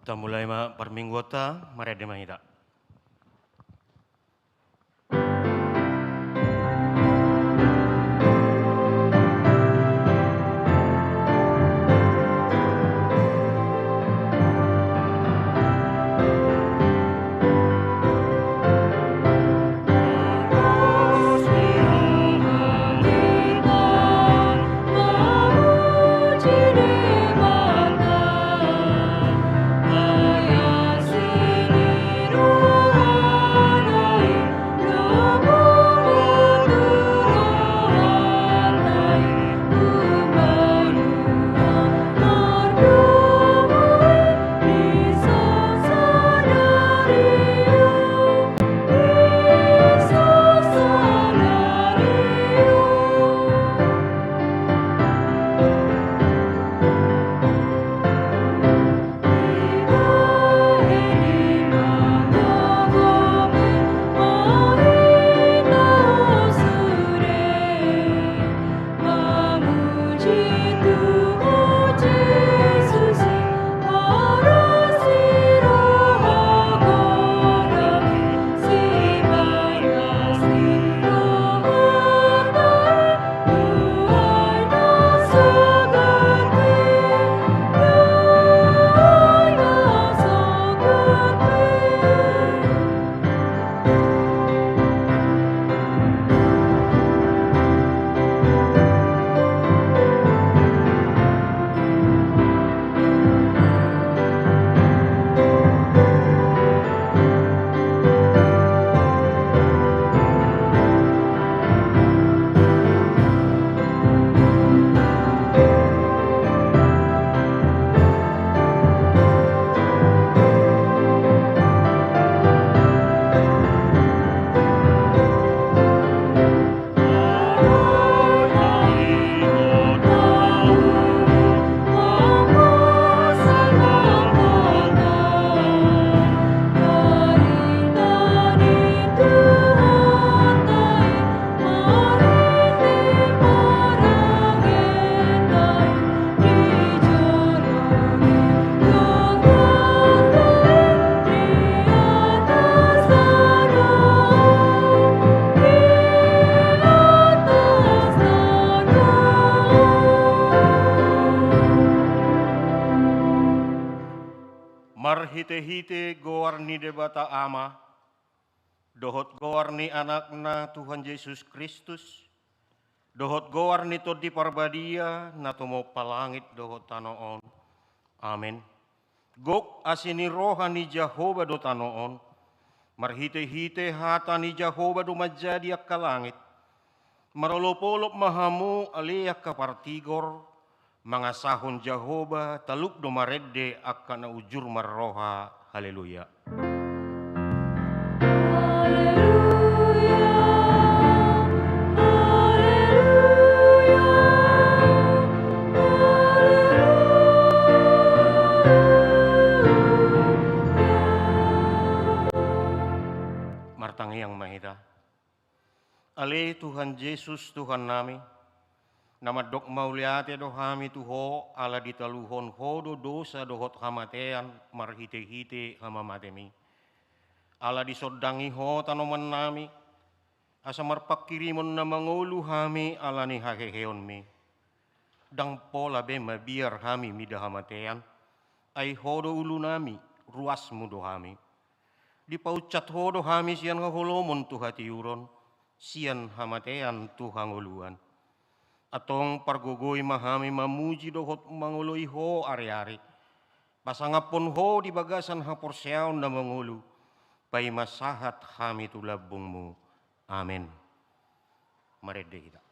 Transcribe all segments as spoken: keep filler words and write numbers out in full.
Tamulai ma parmingguonta, marende ma hita. Marhite-hite goar ni Debata Ama, dohot goar ni Anakna Tuhan Jesus Kristus, dohot goar ni Tondi Parbadia, na tumompa langit dohot tano on. Amen. Gok asi ni roha ni Jahowa do tano on. Marhite-hite hata ni Jahowa do manjadi angka langit. Marolop-olop ma hamu ale angka partigor, mangasahon Jahowa, talup do marende angka na ujur marroha. Haleluya. Haleluya, haleluya, haleluya. Martangiang ma hita. Ale Tuhan Jesus, Tuhannami, na mandok mauliate do hami tu Ho, ala ditaluhon Ho do dosa dohot hamatean marhite-hite hamamatemi. Ala disondangi Ho tanomannami, asa marpanghirimon na mangolu hami ala ni haheheonmi. Ndang pola be mabiar hami mida hamatean, ai Ho do ulunami, ruasmu do hami. Dipaunsat Ho do hami sian haholomon tu hatiuron, sian hamatean tu hangoluan. Antong pargogoi ma hami mamuji dohot mangoloi Ho ari-ari. Pasangaphon Ho di bagasan haporseaon na mangolu, paima sahat hami tu lambungmu. Amen. Marende hita.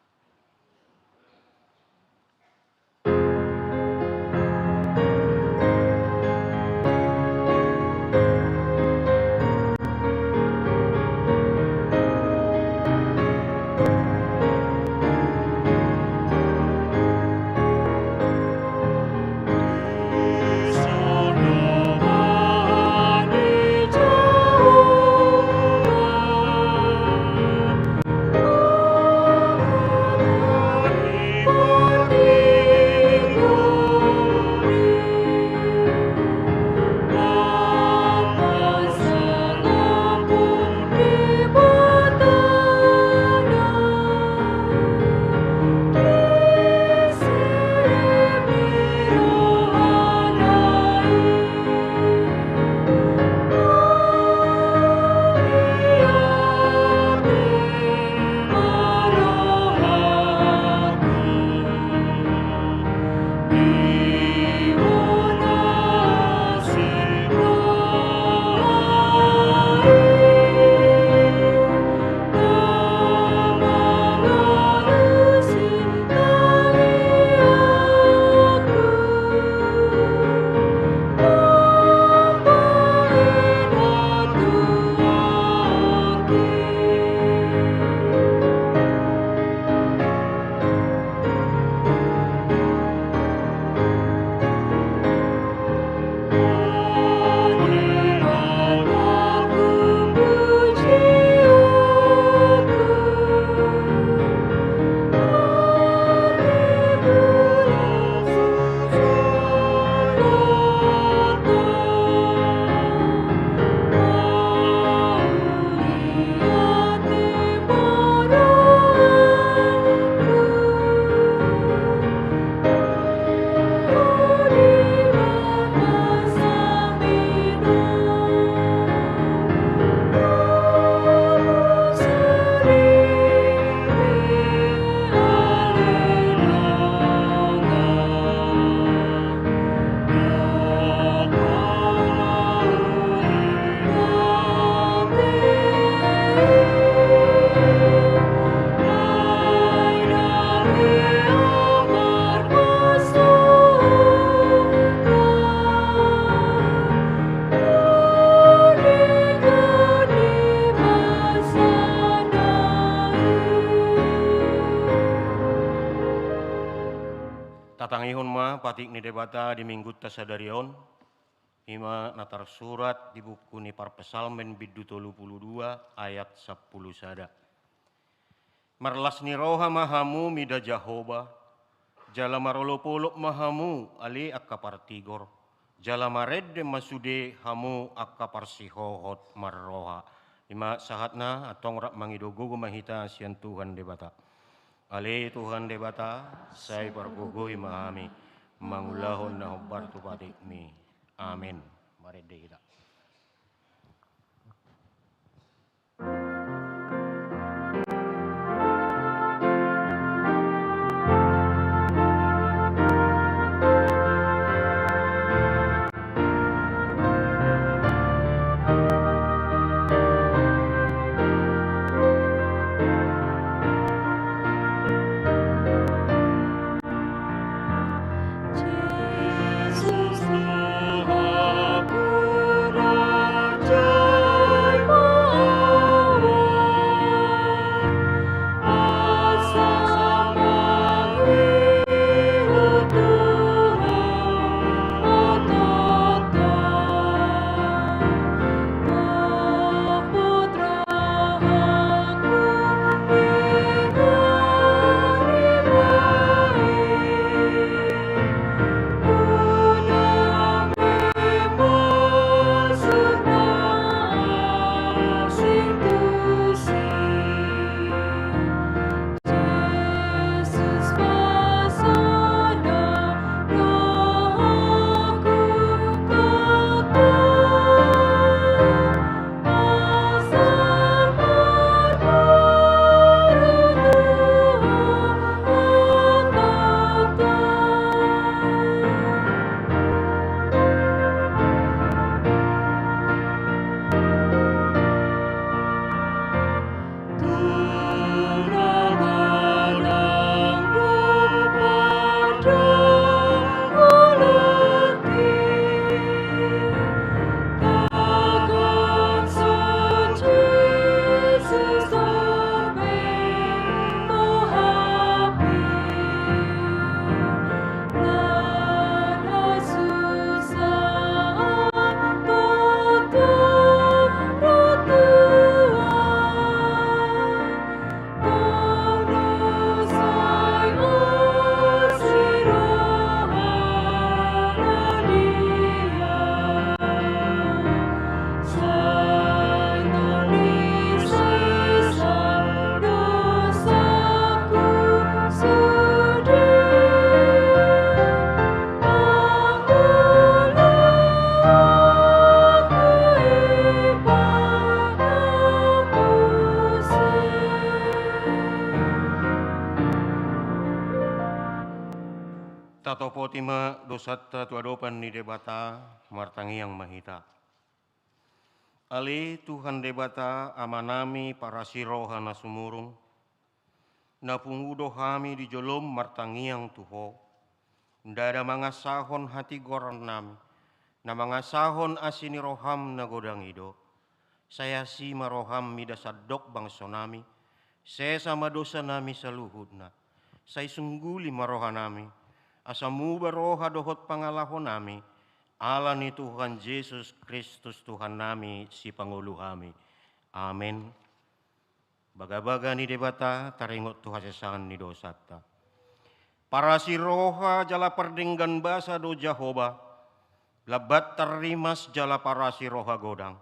Tatangihon ma patik ni Debata di Minggunta sadari on, i ma na tarsurat di buku ni Parpsalmen bindu tolu pulu dua ayat sampulu sada. Marlas ni roha ma hamu mida Jahowa, jala marolop-olop ma hamu ale angka partigor, jala marende ma sude hamu angka parsihohot marroha. I ma sahatna, antong rap mangido gogo ma hita sian Tuhan Debata. Ale Tuhan Debata, sai pargogoi ma hami mangulahon na hombar tu patikmi. Amen. Marende hita. Tatopoti ma dosanta tu adopan ni Debata, martangiang ma hita. Ale Tuhan Debata, Amanami parasi roha na sumurung, na pungu do hami di jolom martangiang tu Ho, ndada mangasahon hatigorannami, na mangasahon asi ni roham na godang i do. Sai asi ma roham mida sandok bangsonami, sesa ma dosanami saluhutna. Sai sungguli ma rohanami, asa muba roha dohot pangalahonami, ala ni Tuhan Jesus Kristus Tuhannami, Sipangolu hami. Amen. Bagabaga ni Debata taringot tu hasesaan ni dosanta. Parasi roha jala pardenggan basa do Jahowa, lambat tarrimas jala parasi roha godang.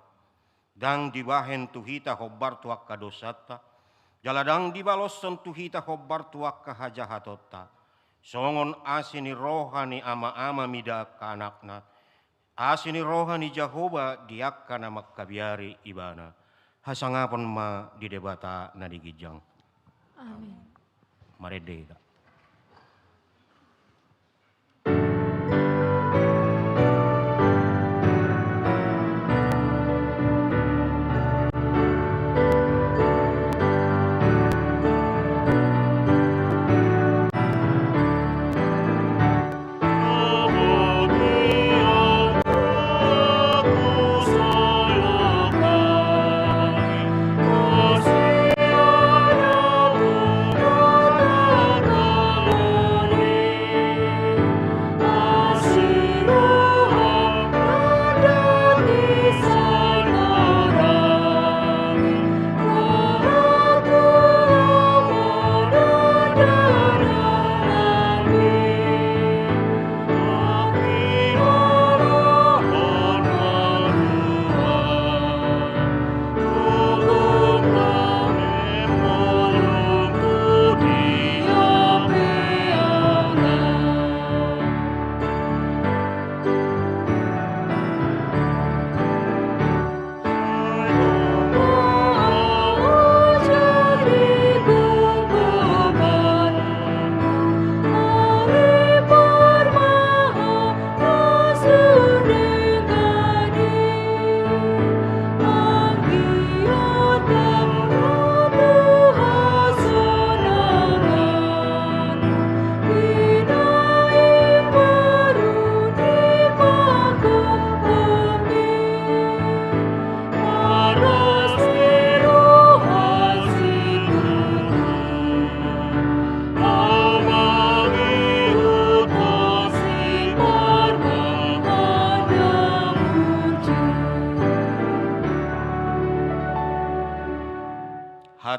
Ndang dibahen tu hita hombar tu angka dosanta, jala ndang dibaloshon tu hita hombar tu angka hajahatonta. Songon asi ni roha ni ama-ama mida angka anakna, asi ni roha ni Jahowa di angka na mangkabiari Ibana. Hasangapon ma di Debata na di ginjang. Amen. Marende hita.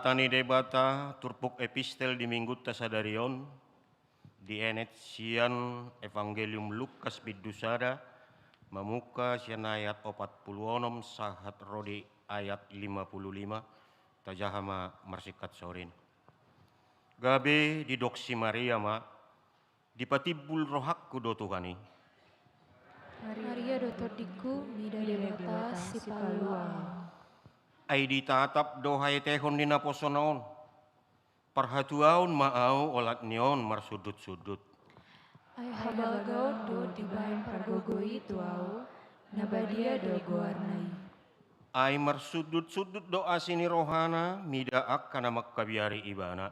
Hata ni Debata turpuk epistel di minggunta sadari on, dienet sian Evangelium Lukas bindu sada, mamungka sian ayat opat pulu onom sahat ro di ayat lima pulu lima, tajaha ma marsingkat sorin. Gabe didok si Maria ma, dipatimbul rohangku do Tuhan i. Maria do tondingku, mida Debata sipalua au. Ai ditatap do haetehon ni naposona on. Parhatuaon ma au olat ni on marsundutsundut. Ai habagaon do dibaen pargogo i tu au, na badia do goarna i. Ai marsundutsundut do asi ni rohana mida angka na mangkabiari ibana.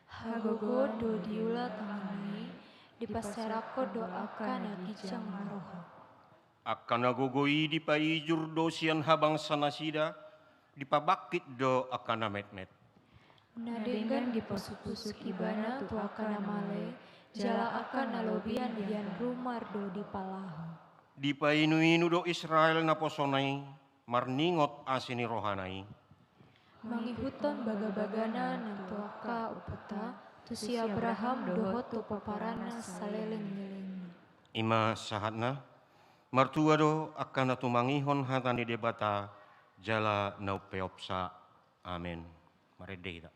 Hagogoon do diula tanganna i, diparserakhon do angka na ginjang marroha. Angka na gogo i dipaijur do sian habangsa nasida, dipabangkit do angka na metmet. Na denggan dipasuksuk ibana tu angka na male, jala angka na lobian lian rumar do dipalaho. Dipainuinu do Israel naposona i, marningot asi ni rohana i. Mangihuthon bagabagana na tu angka ompunta, tu si Abraham dohot tu pomparanna saleleng ni lelengna. I ma sahatna. Martua do angka na tumangihon hata ni Debata jala na umpeopsa. Amen. Marende hita.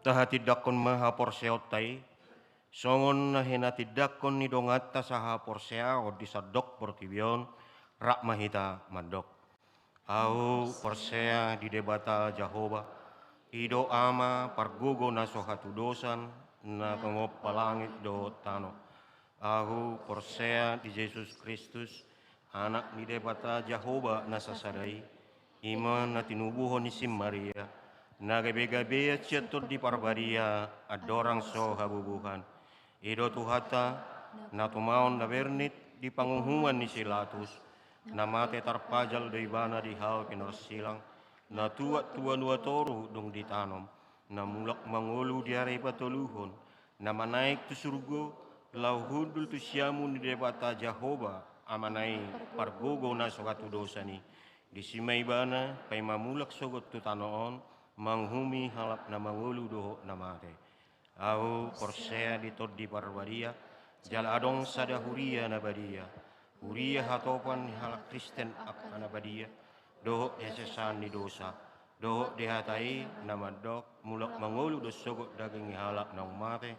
Tahatindangkon ma haporseaonta i, songon na hinatindangkon ni donganta sahaporseaon di sandok portibi on, rap ma hita mandok. Ahu porsea di Debata Jahowa, i do Ama pargogo na so hatudosan, na tongon langit dohot tano. Ahu porsea di Jesus Kristus, Anak ni Debata Jahowa na sasada i, i ma na tinubuhon ni si Maria, na gabegabean sian Tondi Parbadia, andorang so habubuhan. I do Tuhanta, na tumaon na bernit di panguhuman ni si Latus, na mate tarpajal do ibana di hau pinarsilang, na tuat tu banua toru dung ditanom, na mulak mangolu di ari patoluhon, na manaek tu surgo, laho hundul tu siamun ni Debata Jahowa, Amana i, pargogo na so hatudosan i. Disi ma ibana paima mulak sogot tu tano on, manguhumi halak na mangolu dohot na mate. Ahu porsea di Tondi Parbadia, jala adong sada huria na badia, huria hatopan ni halak Kristen angka na badia, dohot di hasesaan ni dosa, dohot di hata i na mandok, mulak mangolu do sogot daging ni halak naung mate,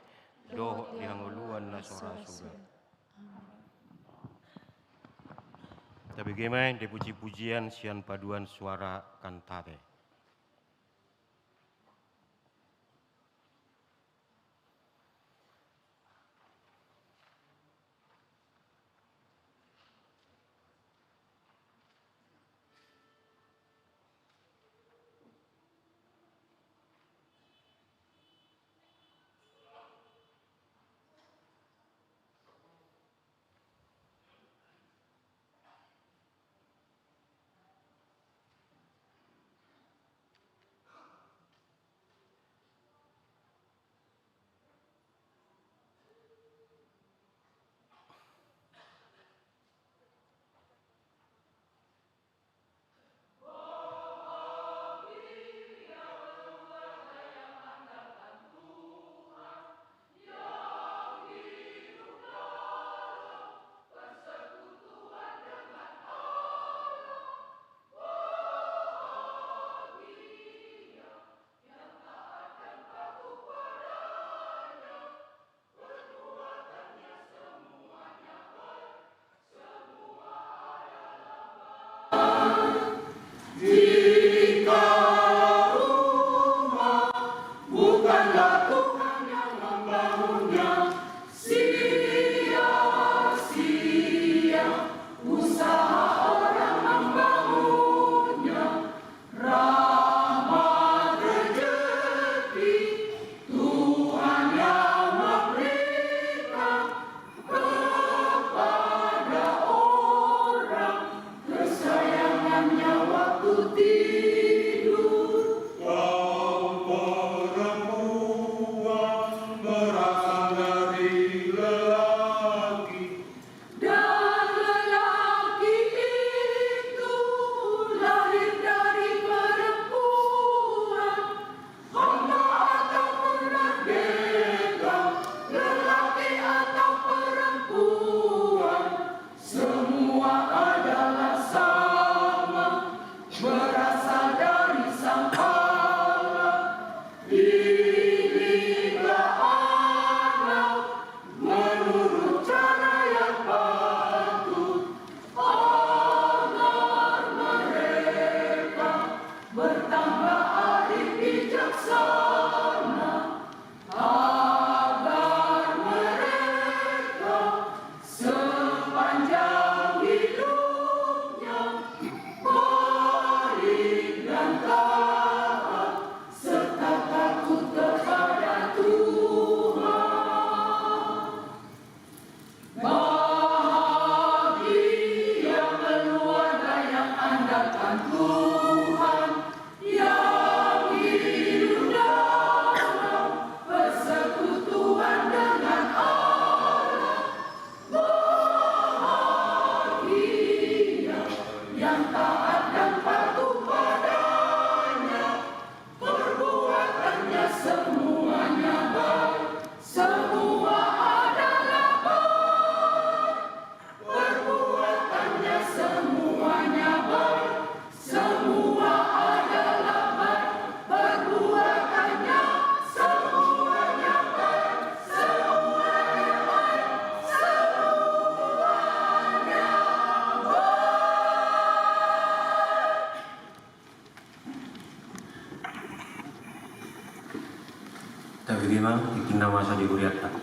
dohot di hangoluan na so ra suda. Tabege ma di pujipujian sian paduan suara kantate. Ima tingki na masa di huriatta.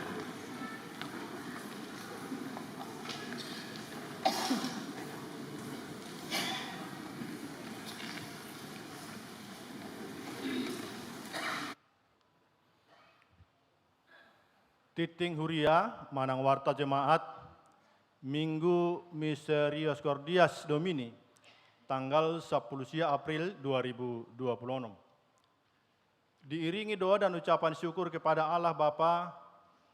Tingting huria manang warta jemaat, Minggu Misericordias Domini, tanggal sampulu sia April dua ribu dua puluh enam. Diiringi doa dan ucapan syukur kepada Allah Bapa,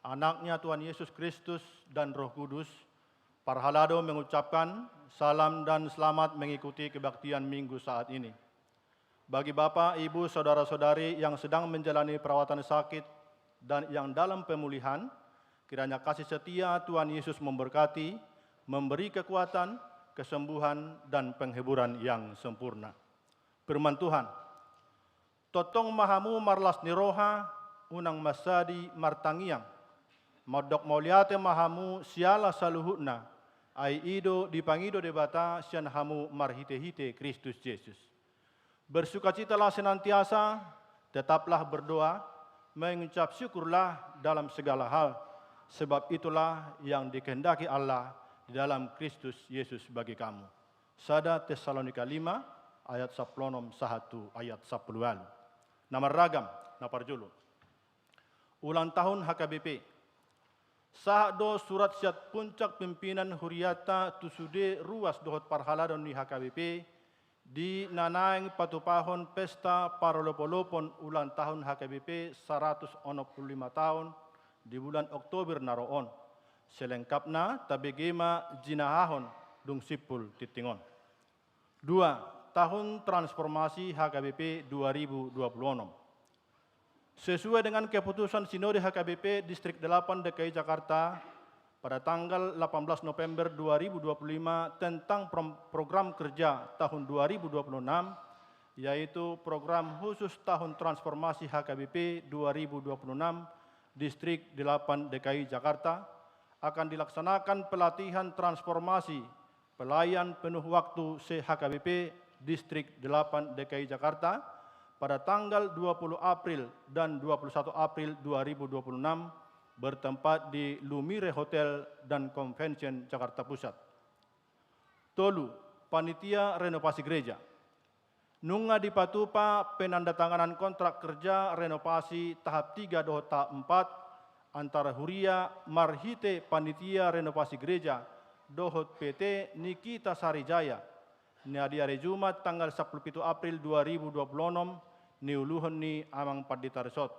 Anaknya Tuhan Yesus Kristus, dan Roh Kudus, parhalado mengucapkan salam dan selamat mengikuti kebaktian Minggu saat ini. Bagi Bapak, Ibu, Saudara-saudari yang sedang menjalani perawatan sakit dan yang dalam pemulihan, kiranya kasih setia Tuhan Yesus memberkati, memberi kekuatan, kesembuhan, dan penghiburan yang sempurna. Firman Tuhan, tongtong ma hamu marlas ni roha, unang mansadi martangiang. Mandok mauliate ma hamu siala saluhutna, ai i do dipangido Debata sian hamu marhite-hite Kristus Jesus. Bersukacitalah senantiasa, tetaplah berdoa, mengucap syukurlah dalam segala hal, sebab itulah yang dikehendaki Allah di dalam Kristus Yesus bagi kamu. Sada Tesalonika lima ayat sampulu onom sahat tu ayat sampulu ualu. Na marragam, na parjolo. Ulang tahun H K B P. Sahat do surat sian puncak pimpinan huriatta tu sude ruas dohot parhalado ni H K B P, di na naeng patupahon pesta parolopolopon ulang tahun H K B P saratus onom pulu lima taon di bulan Oktober na ro on. Selengkapna tabege ma jinahahon dung simpul tingting on. Dua, tahun transformasi H K B P dua ribu dua puluh enam. Sesuai dengan keputusan Sinode H K B P Distrik delapan D K I Jakarta pada tanggal delapan belas November dua ribu dua puluh lima tentang prom-, program kerja tahun dua ribu dua puluh enam, yaitu program khusus tahun transformasi H K B P dua ribu dua puluh enam Distrik delapan D K I Jakarta, akan dilaksanakan pelatihan transformasi pelayan penuh waktu se-H K B P Distrik delapan D K I Jakarta pada tanggal dua puluh April dan dua puluh satu April dua ribu dua puluh enam, bertempat di Lumire Hotel dan Convention, Jakarta Pusat. Tolu, panitia renovasi gereja. Nunga dipatupa penandatanganan kontrak kerja renovasi tahap tiga dohot tahap empat antara huria marhite panitia renovasi gereja dohot P T Nikita Sari Jaya, na di ari Jumat tanggal sampulu pitu April dua ribu dua puluh onom, niuluhon ni Amang Pandita Resort.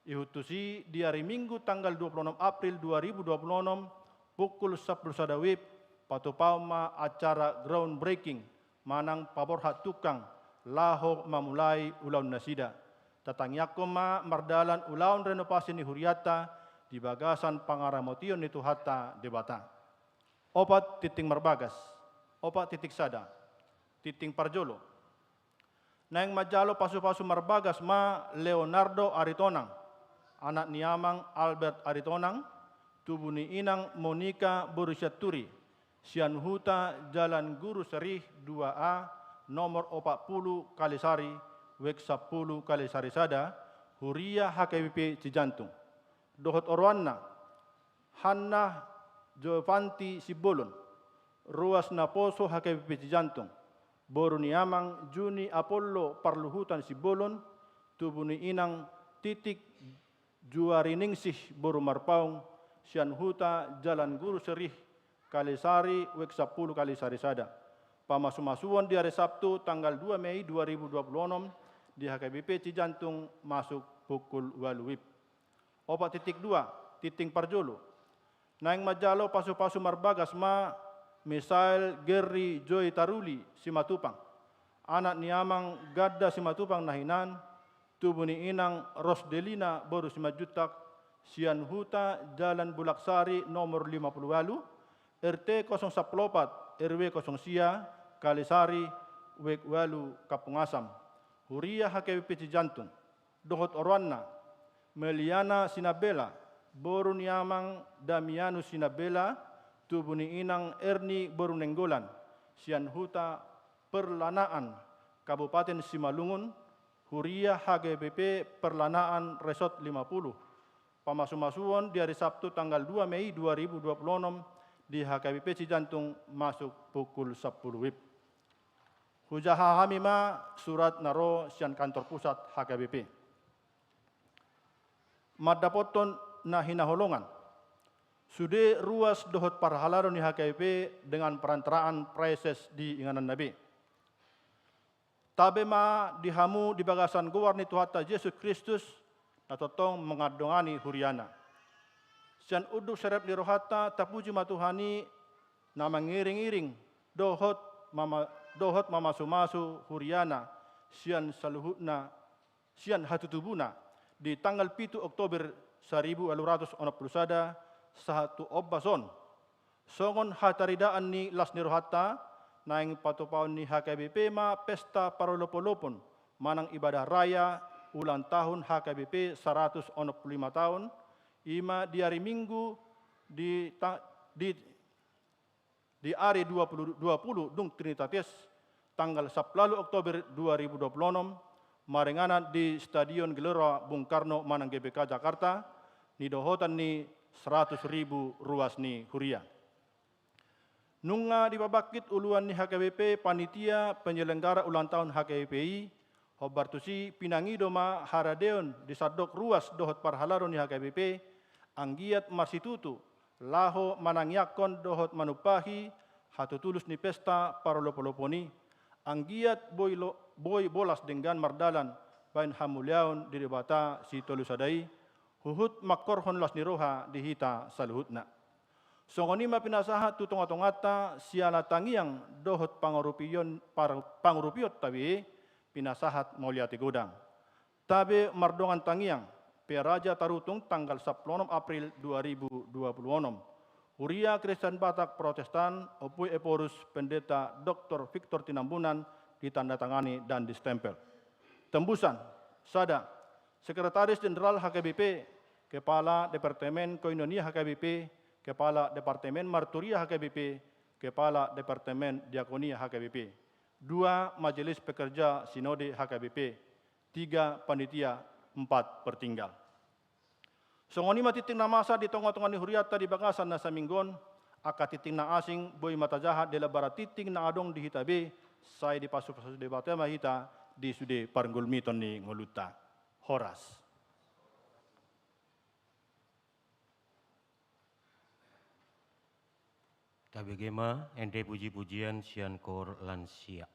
Ihut tusi di ari Minggu tanggal dua puluh onom April dua ribu dua puluh onom, pukul sampulu sada wib, patupaon ma acara groundbreaking manang paborhat tungkang laho mamulai ulaon nasida. Tatangiangkon ma mardalan ulaon renovasi ni hurianta di bagasan pangaramotion ni Tuhanta Debata. Opat tingting marbagas, opat tingting sada, tingting parjolo. Naeng manjalo pasupasu marbagas ma Leonardo Aritonang, anak ni Amang Albert Aritonang, tubu ni Inang Monika boru Sianturi, sian Huta Jalan Guru Serih dua A, nomor opat pulu Kalisari, wek sampulu Kalisari sada, huria H K B P Cijantung. Dohot oroanna, Hanna Jovanti Simbolon, ruas naposo H K B P Cijantung, boru ni Amang Juni Apollo Parluhutan Simbolon, tubu ni Inang Titik Juariningsih boru Marpaung, sian Huta Jalan Guru Serih, Kalisari, wek sampulu Kalisari sada. Pamasumasuon di ari Sabtu tanggal dua Mei dua ribu dua puluh onom di H K B P Cijantung masuk pukul ualu wib. Opat tingting dua, tingting parjolo. Naeng manjalo pasupasu marbagas ma Misael Gerri Joy Taruli Simatupang, anak ni Amang Ganda Simatupang na hinan, tubu ni Inang Rosdelina boru Simanjuntak, sian Huta Jalan Bulaksari nomor lima pulu ualu, R T kosong sampulu opat, R W kosong sia, Kalisari, wek ualu Kampung Asam. Huria H K B P Cijantung. Dohot oroanna, Meliana Sinabela, boru ni Amang Damianus Sinabela, tubu ni Inang Erni boru Nenggolan, sian Huta Perlanaan, Kabupaten Simalungun, huria H K B P Perlanaan Resort lima puluh, pamasumasuon di ari Sabtu tanggal dua Mei dua ribu dua puluh enam di H K B P Cijantung masuk pukul sampulu W I B. Hujaha hami ma surat na ro sian kantor pusat H K B P. Mandapothon na hinaholongan. Sude ruas dohot parhalado ni H K B P dengan perantaraan praeses di ingananna be. Tabe ma di hamu di bagasan goar ni Tuhanta Jesus Kristus, na tongtong mangandongani huriana. Sian unduk serep ni rohanta tapuji ma Tuhan i na mangiring-iring dohot mama-, dohot mamasumasu huriana sian saluhutna, sian hatutubuna di tanggal pitu Oktober saribu ualu ratus onom pulu sada sahat tu ombas on. Songon hataridaan ni las ni rohanta, naeng patupaon ni H K B P ma pesta parolopolopon manang ibadah raya ulang tahun H K B P saratus onom pulu lima taon, i ma di ari Minggu di ta-, di di ari dua puluh, dua puluh dung Trinitatis, tanggal sampulu ualu Oktober dua ribu dua puluh onom, maringanan di Stadion Gelora Bung Karno manang G B K Jakarta, nidohotan ni seratus ribu ruas ni huria. Nunga dipabangkit uluan ni H K B P panitia penyelenggara ulang tahun H K B P i, hombar tusi pinangido ma haradeon di sandok ruas dohot parhalado ni H K B P, anggiat marsitutu, laho manangiangkon dohot manumpahi hatutulus ni pesta parolopolopon i, anggiat boi lo-, boi bolas denggan mardalan baen hamuliaon di Debata Sitolusada i, huhut mangkorhon las ni roha di hita saluhutna. Songon i ma pinasahat tu tongatonganta siala tangiang dohot pangurupion, par-, pangurupionta be, pinasahat mauliate godang. Tabe mardongan tangiang, Peraja Tarutung tanggal sampulu onom April dua ribu dua puluh onom. Huria Kristen Batak Protestan, Ompui Ephorus, Pendeta Doktor Victor Tinambunan, ditandatangani dan distempel. Tembusan, sada, Sekretaris Jenderal H K B P, Kepala Departemen Koinonia H K B P, Kepala Departemen Marturia H K B P, Kepala Departemen Diakonia H K B P. Dua, Majelis Pekerja Sinode H K B P. Tiga, panitia. Empat, pertinggal. Songon i ma tingting na masa di tongatonga ni hurianta di bagasan na saminggu on, angka tingting na asing boi ma tajaha di lembaran tingting na adong di hita be, sai dipasupasu Debata ma hita di sude parngolumiton ni ngolunta. Horas. Tabege ma ende pujipujian sian koor lansia.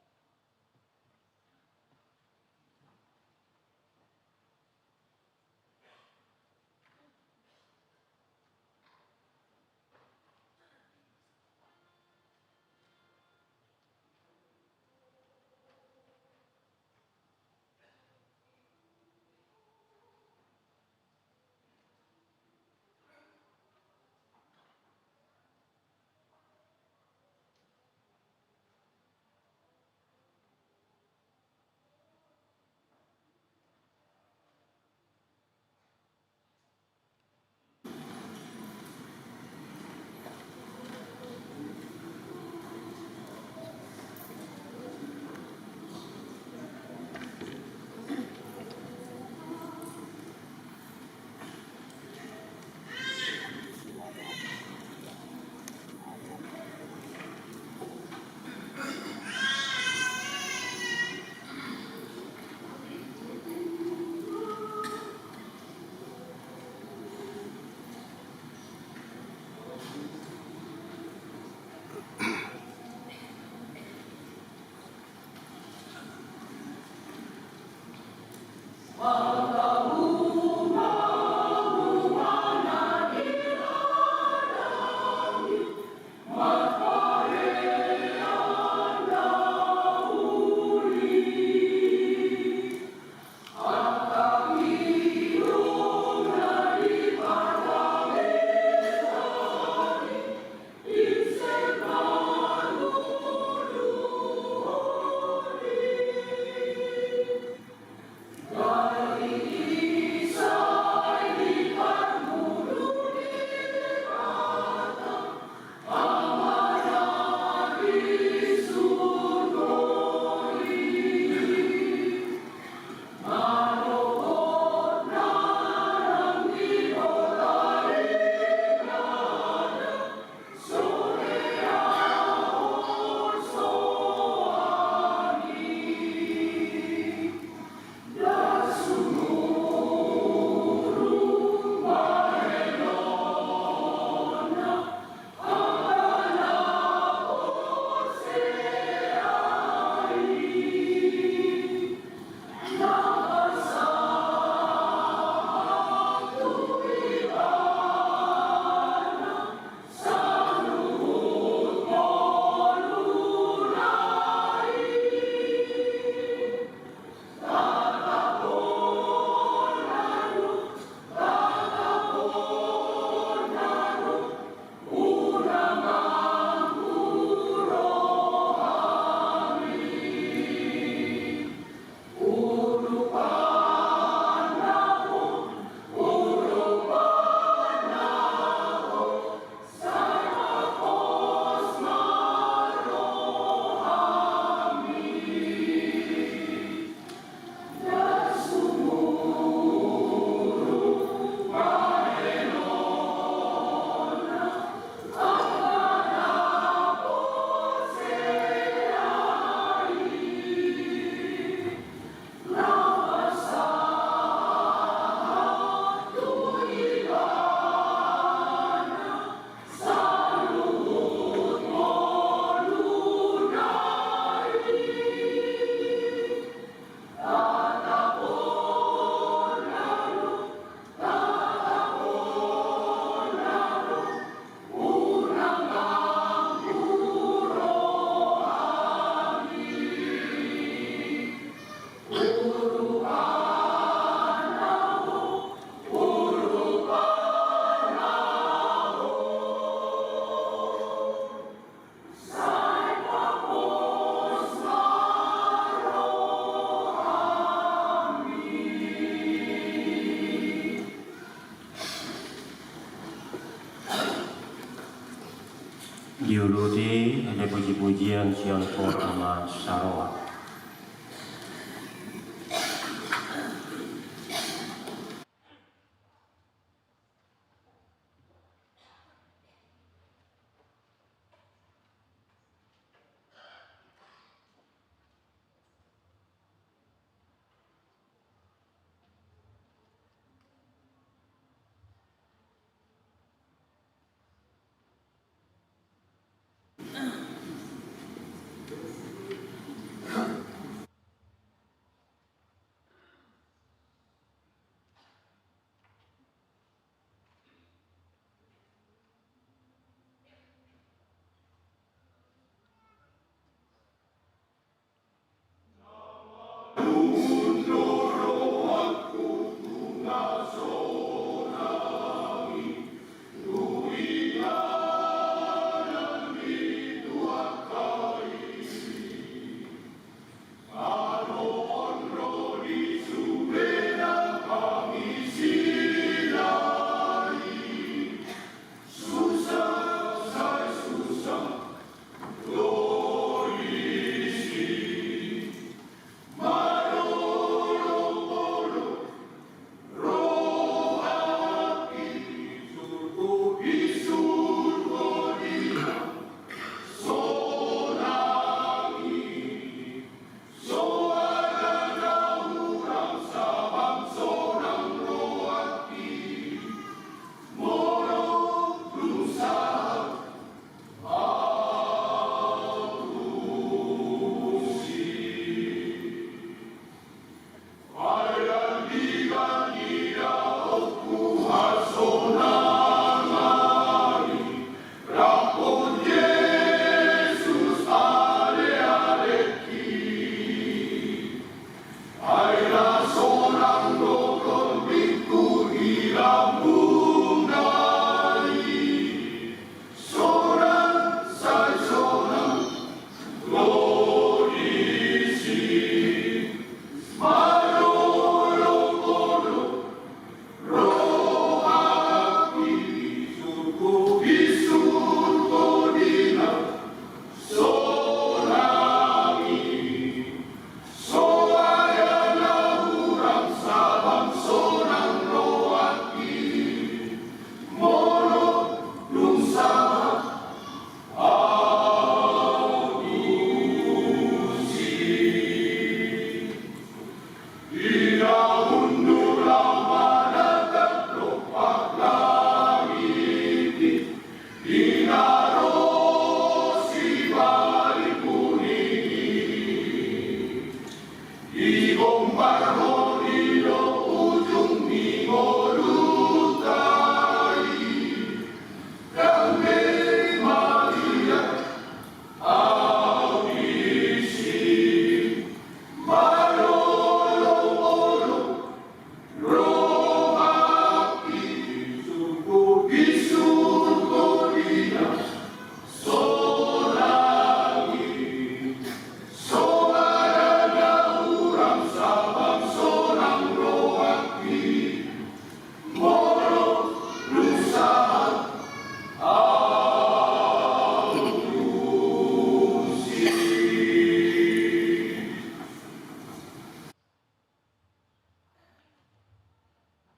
Tuluti, ende puji-pujian sian Ho Ama Saroa.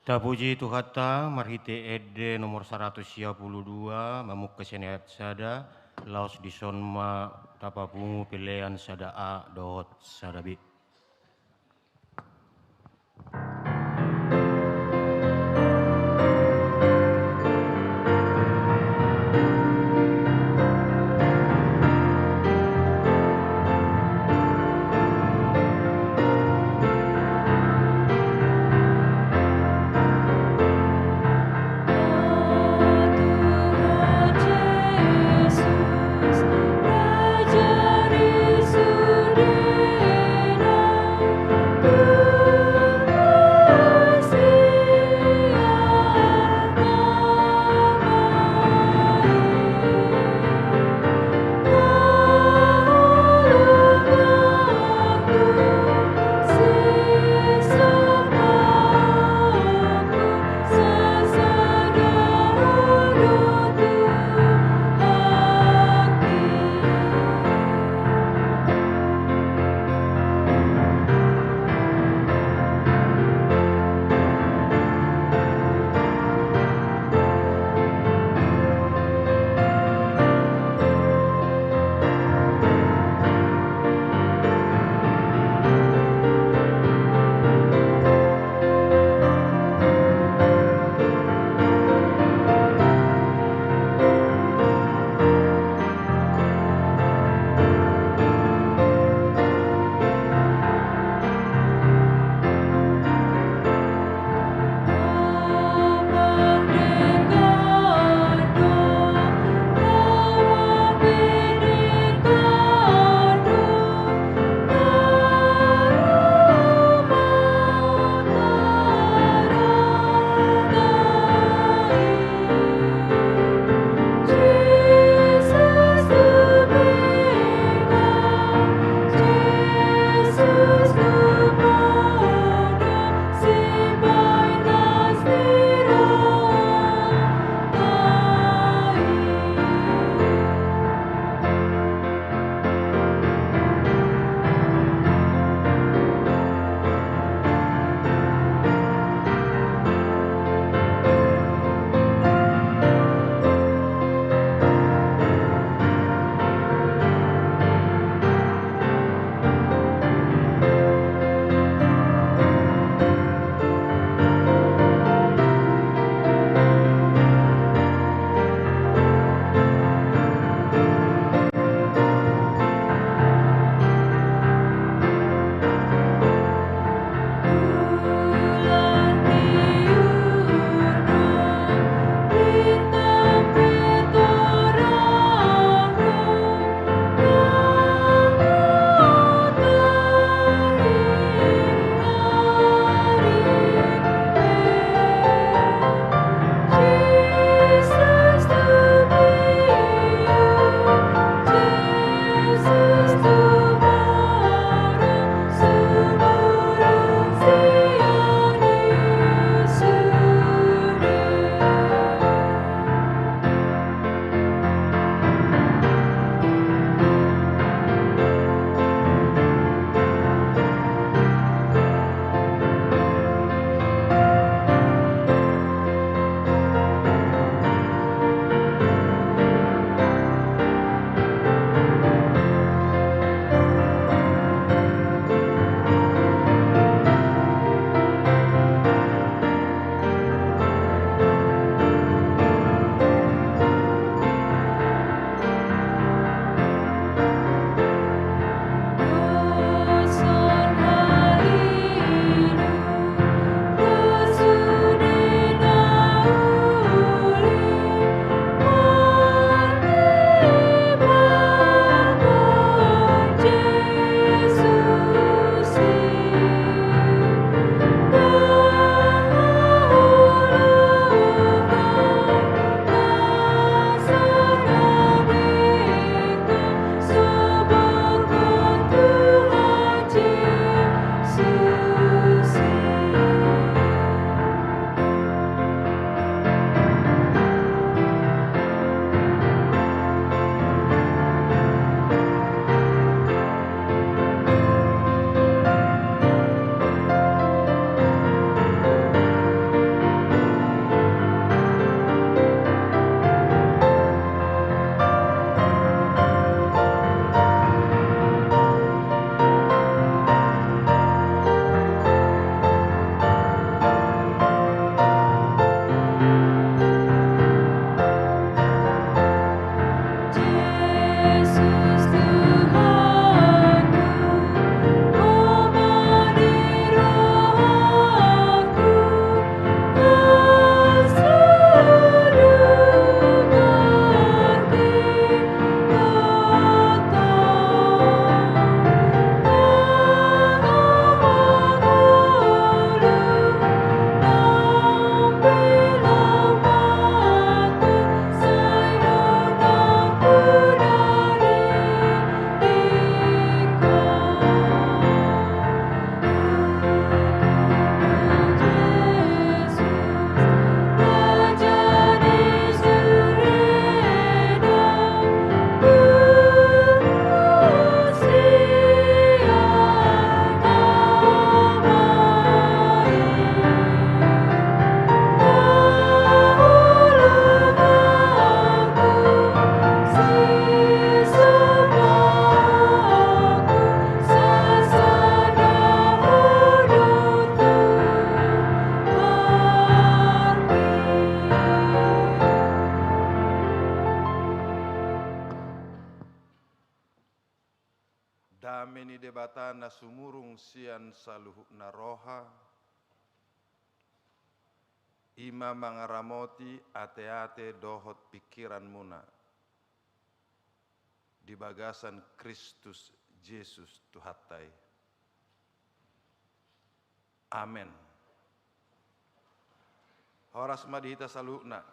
Tapuji Tuhanta marhite ende nomor saratus sia pulu dua, mamungka sian ayat sada, laos dison ma tapapungu pelean sada A dohot sada B. Dame ni Debata na sumurung sian saluhutna roha, i ma mangaramoti ateate dohot pingkiranmuna di bagasan Kristus Jesus Tuhanta i. Amen. Horas ma di hita saluhutna.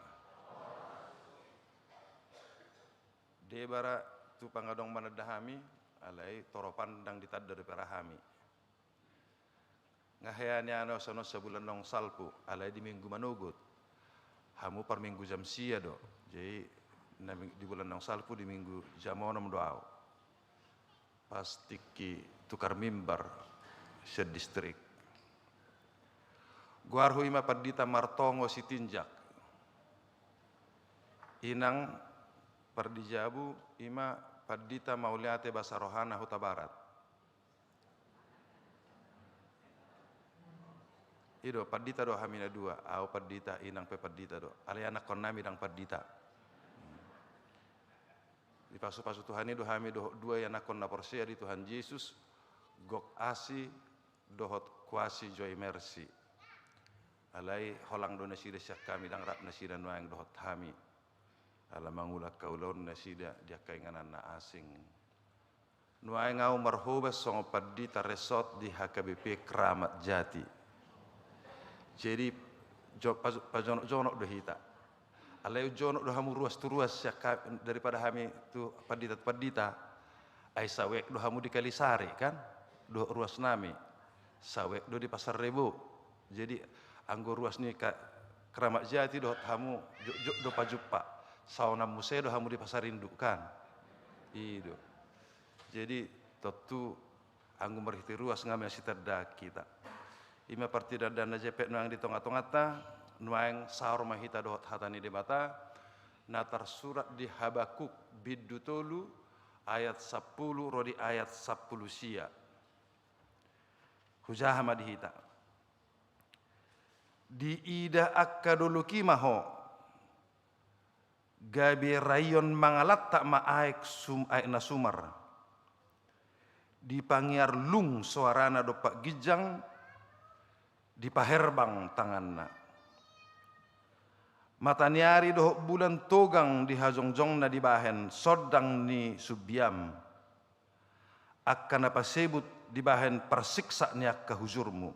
Debata tu pangadong mananda hami, alai toropan ndang ditanda dope ra hami. Nga hea nian au songon sabulan naung salpu, alai di minggu manogot. Hamu parminggu jam sia do. Jadi, na ming-, di bulan naung salpu di minggu jam onom do au. Pas tingki tukar mimbar sian distrik. Goarhu i ma Pandita Martongo Sitinjak. Inang pardijabu i ma Pandita Mauliate Basarohana Hutabarat. I do, pandita do hami na dua, au pandita, inang pe pandita do. Alai anakkonnami ndang pandita. Dipasupasu Tuhan i do hami dohot dua i anakkon na porsea di Tuhan Jesus, gok asi dohot kuasi Joy Mercy. Alai holang do nasida sian hami, ndang rap nasida nuaeng dohot hami. Ala mangula angka ulaon nasida di angka inganan na asing. Nuaeng au marhobas songon pandita resort di H K B P Kramat Jati. Jadi, jo-, pa-, pajonok-jonok do hita. Alai jonok do hamu ruas tu ruas sian ha-, daripada hami tu pandita tu pandita. Ai sawek do hamu di Kalisari, kan? Dohot ruasnami. Sawek do di Pasar Rebo. Jadi, anggo ruas ni ka-, Kramat Jati dohot hamu, jotjot do pajumpa. Saonang muse do hamu di Pasar Induk, kan? I do. Jadi, tontu anggo marhite ruas nga masitandaan hita. I ma partinandaan na jempek nuaeng di tongatonganta, nuaeng saor ma hita dohot hata ni Debata, na tarsurat di Habakuk bindu tolu ayat sampulu ro di ayat sampulu sia. Hujaha ma di hita. Diida angka dolok i ma ho, gabe raion mangalantak ma aek sum-, aek na sumar. Dipangiar lung soarana dompak ginjang, dipaherbang tanganna. Mata ni ari dohot bulan togang di hajongjongna dibahen sondang ni sumbiam, angka na pasebut dibahen parsiksa ni angka hujurmu.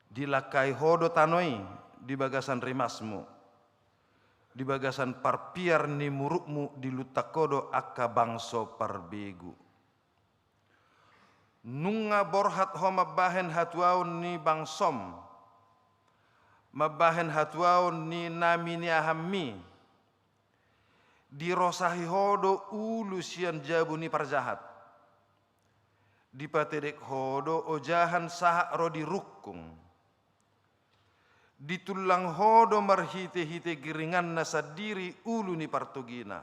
Dilangkai ho do tano i di bagasan rimasmu, di bagasan parpiar ni murukmu diluntak ho do angka bangso parbegu. Nunga borhat ho mambahen hatuaon ni bangsom, mambahen hatuaon ni na miniahanmi. Dirosahi ho do ulu sian jabu ni parjahat. Dipatedek ho do ojahan sahat ro di rungkung. Ditullang ho do marhitehite giringanna sandiri ulu ni partogina.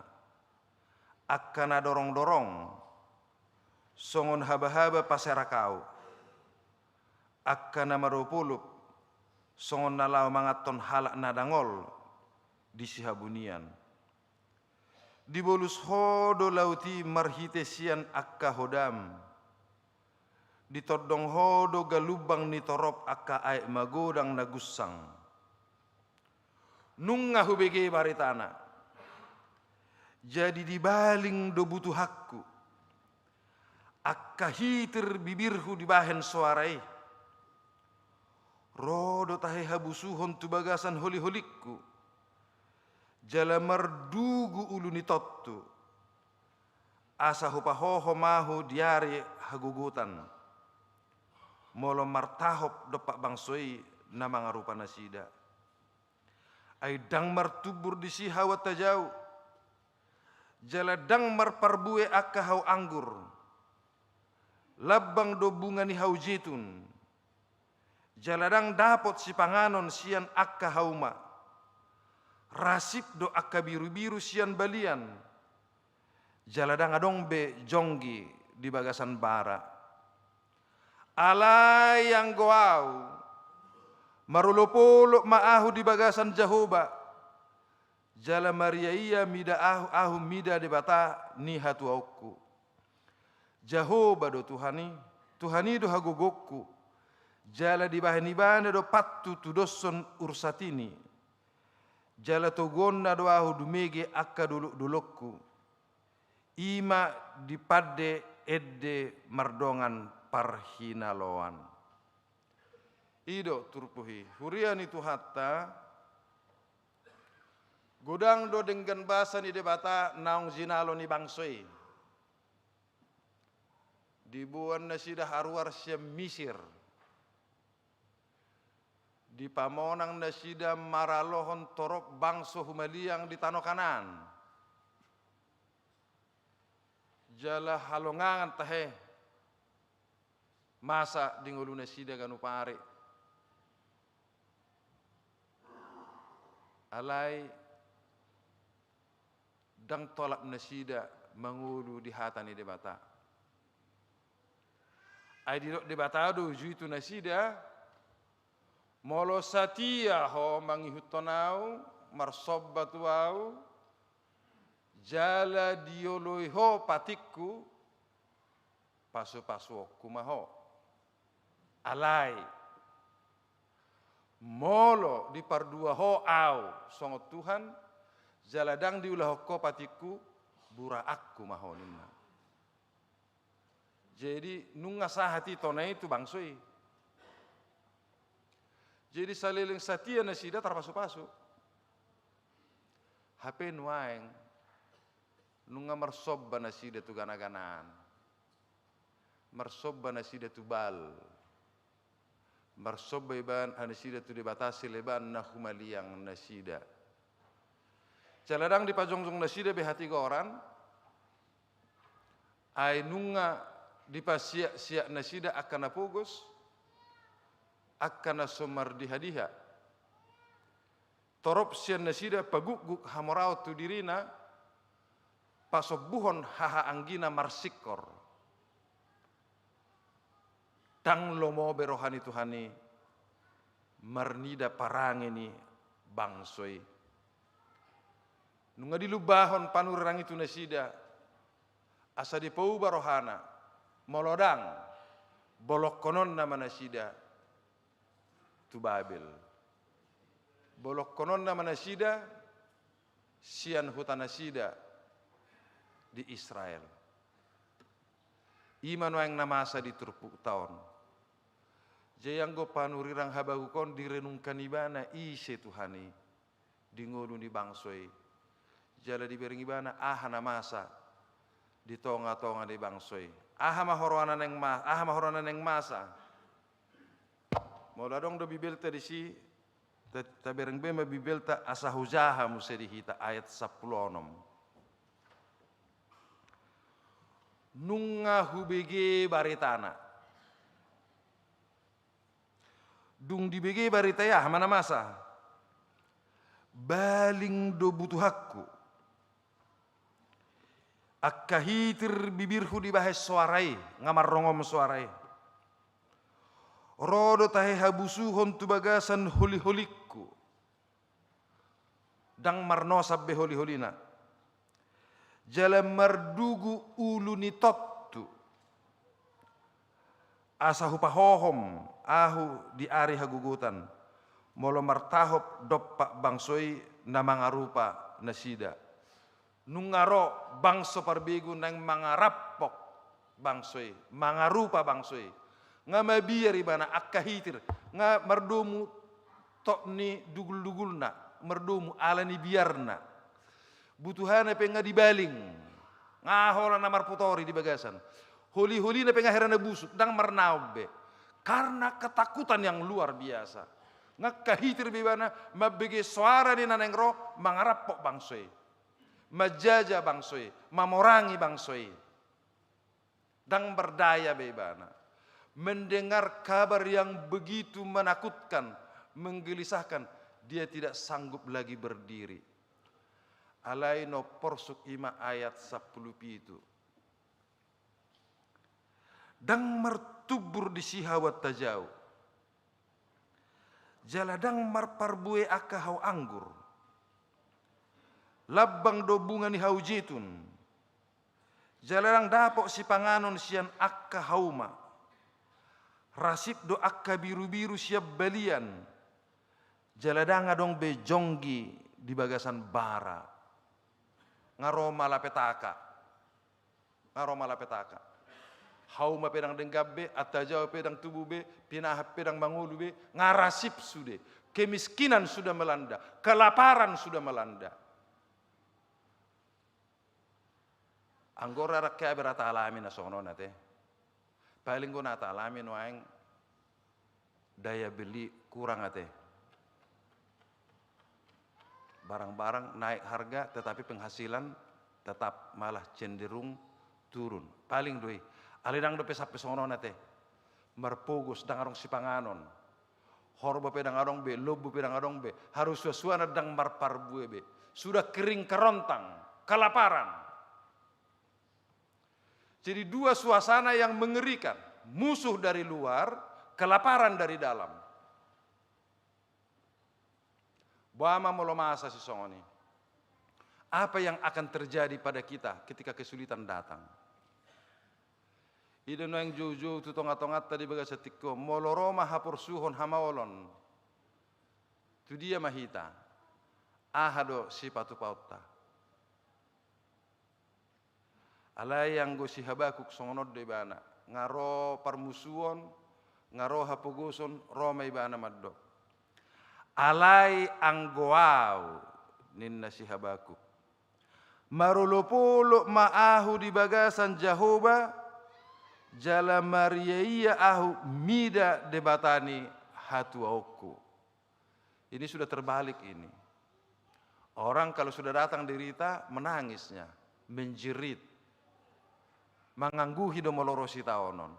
Angka na dorongdorong, songon habahaba paserakau. Angka na madopolop, songon na laho manganhon halak na dangol di sihabunian. Dibolus ho do laut i marhite sian angka hodam. Ditondong ho do galumbang ni torop angka aek magodang na gunsang. Nunga hubege baritana. Jadi dibaling do butuhanku. Angka hitir bibirhu dibahen soara i. Ro do tahe habusuhon tu bagasan holiholingku. Jala mardugu ulu ni tontu. Asa hupahohom ahu di ari hagogotan. Molo martahop dompak bangso i na mangarupa nasida. Ai ndang martumbur disi hau antajau. Jala ndang marparbue angka hau anggur. Lambang do bunga ni hau jetun. Jala ndang dapot sipanganon sian angka hauma. Rasip do angka birubiru sian balian. Jala ndang adong be jonggi di bagasan bara. Alai anggo ahu, marolopolop ma ahu di bagasan Jahowa, jala mariaia mida ahu, ahu mida Debata ni hatuaonku. Jahowa do Tuhan i, Tuhan i do hagogongku, jala dibahen Ibana do pathu tudoshon ursatini. Jala toguonna do ahu dumege angka dolokdolokku, i ma di pande ende mardongan parhinaloan. I do turpuk i, huria ni Tuhanta. Godang do denggan basa ni Debata naung jinalo ni bangso i. Diboan nasida haruar sian Misir. Dipamonang nasida maralohon torop bangso humaliang di tano Kanaan. Jala halongangan tahe masa di ngolu nasida ganup ari. Alai ndang tolap nasida mangolu di hata ni Debata. Ai didok Debata do uju i tu nasida, molo satia ho mangihuthon ahu, marsomba tu ahu, jala dioloi ho patikku, pasupasuonku ma ho. Alai, molo dipardua ho ahu songon Tuhan, jala ndang diulahon ho patikku, buraanku ma ho ninna. Jadi nunga sahat i tona i tu bangso i. Jadi saleleng satia nasida tarpasupasu. Hape nuaeng nunga marsomba nasida tu ganaganaan. Marsomba nasida tu Baal. Marsomba iba nasida tu debata silebaan na humaliang nasida. Jala ndang dipajongjong nasida be hatigoran, ai nunga dipasiaksiak nasida angka na pogos, angka na so mardihadiha. Torop sian nasida pagukguk hamoraon tu dirina, pasombuhon hahaanggina marsingkor. Ndang lomo be roha ni Tuhan i marnida parange ni bangso i. Nunga dilumbahon panurirang i tu nasida, asa dipauba rohana, molo ndang, bolongkononna ma nasida tu Babel. Bolongkononna ma nasida sian huta nasida di Israel. I ma nuaeng na masa di turpukta on. Jadi anggo panurirang habakuk on direnungkan ibana ise Tuhan i di ngolu ni bangso i. Jala dibereng ibana aha na masa di tongatonga ni bangso i. Aha ma horona naeng ma-, aha ma horona naeng masa. Molo adong do Bibelta disi, ta-, tabereng be ma Bibelta asa hujaha muse di hita ayat sampulu onom. Nunga hubege baritana. Dung dibege barita i aha ma na masa? Baling do butuhanku. Angka hitir bibirhu dibahen soara i, nga marrongom soara i. Ro do tahe habusuhon tu bagasan holiholingku. Ndang marnosan be holiholina. Jala mardugu ulu ni tontu. Asa hupahohom ahu di ari hagogotan. Molo martahop dompak bangso i na mangarupa nasida. Nunga ro bangso parbegu naeng mangarampok bangso i, mangarupa bangso i. Nga mabiar ibana angka hitir, nga mardomu tok ni duguldugulna, mardomu ala ni biarna. Butuhana pe nga dibaling, nga holan na marputori di bagasan. Holiholina pe nga hera na busuk, ndang marnaon be. Karena ketakutan yang luar biasa. Nga angka hitir be ibana mambege soara ni na naeng ro mangarampok bangso i. Manjaja bangso i, mamorangi bangso i. Ndang berdaya be ibana. Mendengar kabar yang begitu menakutkan, menggelisahkan, dia tidak sanggup lagi berdiri. Alai na umporsuk i ma ayat sampulu pitu. Ndang martumbur disi hau antajau. Jala ndang marparbue angka hau anggur. Lambang do bunga ni hau jetun. Jala ndang dapot sipanganon sian angka hauma. Rasip do angka birubiru sian balian. Jala ndang adong be jonggi di bagasan bara. Nga ro malapetaka. Nga ro malapetaka. Hauma pe ndang denggan be, antajao pe ndang tubu be, pinahan pe ndang mangolu be, nga rasip sude. Kemiskinan sudah melanda, kelaparan sudah melanda. Anggo ra rangke abe ra taalami na songon on ate. Paling anggo na taalami nuaeng daya beli kurang ate. Barang-barang naik harga, tetapi penghasilan tetap malah cenderung turun. Paling do i. Alai ndang dope sampe songon on ate. Marpogos, ndang adong sipanganon. Horbo pe ndang adong be, lombu pe ndang adong be. Haru suan-suanan ndang marparbue be. Sudah kering kerontang, kelaparan. Jadi dua suasana yang mengerikan. Musuh dari luar, kelaparan dari dalam. Boha ma molo masa sisongon i? Apa yang akan terjadi pada kita ketika kesulitan datang? I do nuaeng joujou tu tongatonganta di bagasan tingki on, molo ro ma haporsuhon, hamaolon. Tu dia ma hita? Aha do sipatupaonta? Alai anggo si Habakuk songon on do ibana, nga ro parmusuon, nga ro hapogoson, ro ma ibana mandok. Alai anggo au, ninna si Habakuk, marolopolop ma ahu di bagasan Jahowa, jala mariaia ahu mida Debata ni hatuaonku. Ini sudah terbalik ini. Orang kalau sudah datang derita, menangisnya, menjerit. Mangangguhi do molo ro sitaonon.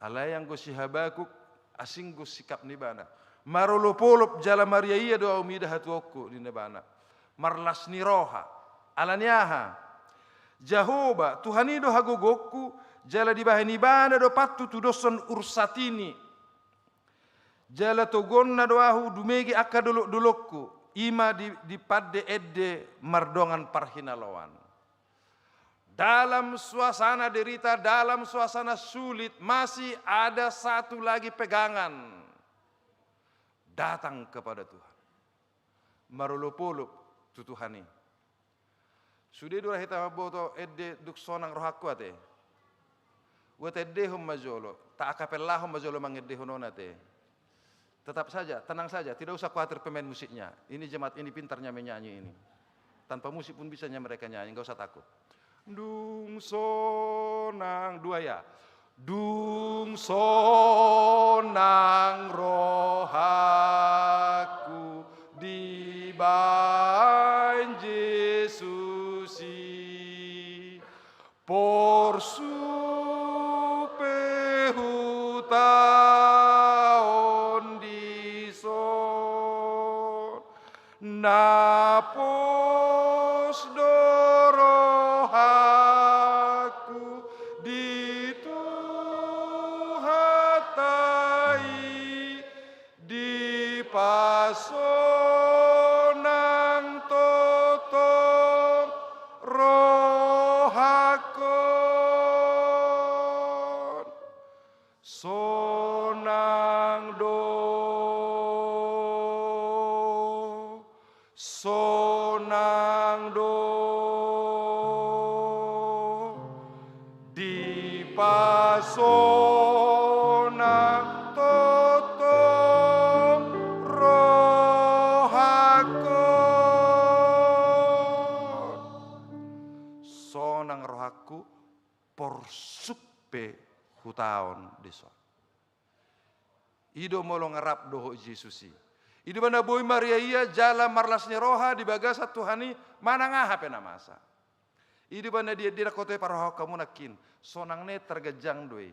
Alai anggo si Habakuk, asing do sikap ni ibana. Marolopolop jala mariaia do ahu mida hatuaonku, ninna ibana. Marlas ni roha. Ala ni aha? Jahowa, Tuhan i do hagogoonku, jala dibahen ibana do pantun tudoshon ursatini. Jala togonna do ahu dumege angka dolokdolokku, i ma di, di pande ende mardongan parhinaloan. Dalam suasana derita, dalam suasana sulit, masih ada satu lagi pegangan. Datang kepada Tuhan. Marolopolop tu Tuhan i. Sude do ra hita mamboto ende dung sonang rohangku ate. Ua taendehon ma jolo, taakapellahon ma jolo mangendehon on ate. Tetap saja, tenang saja, tidak usah khawatir pemain musiknya. Ini jemaat ini pintarnya menyanyi ini. Tanpa musik pun bisanya mereka nyanyi, nggak usah takut. Dung sonang, dua ya. Dung sonang rohangku dibahen Jesus i, porsuk pe hutaon dison. Na pos do rohangku di Tuhanta i, dipasonang tongtong rohangkon. Sonang do, sonang do, dipasonang tongtong rohangkon. Sonang rohangku, porsuk pe hutaon dison. I do molo nga rap dohot Jesus i. I do ibana boi mariaia jala marlas ni roha di bagasan Tuhan i manang aha pe na masa. I do ibana didia na koto i parrohahon hamu nangkin. Sonang na i targanjang do i.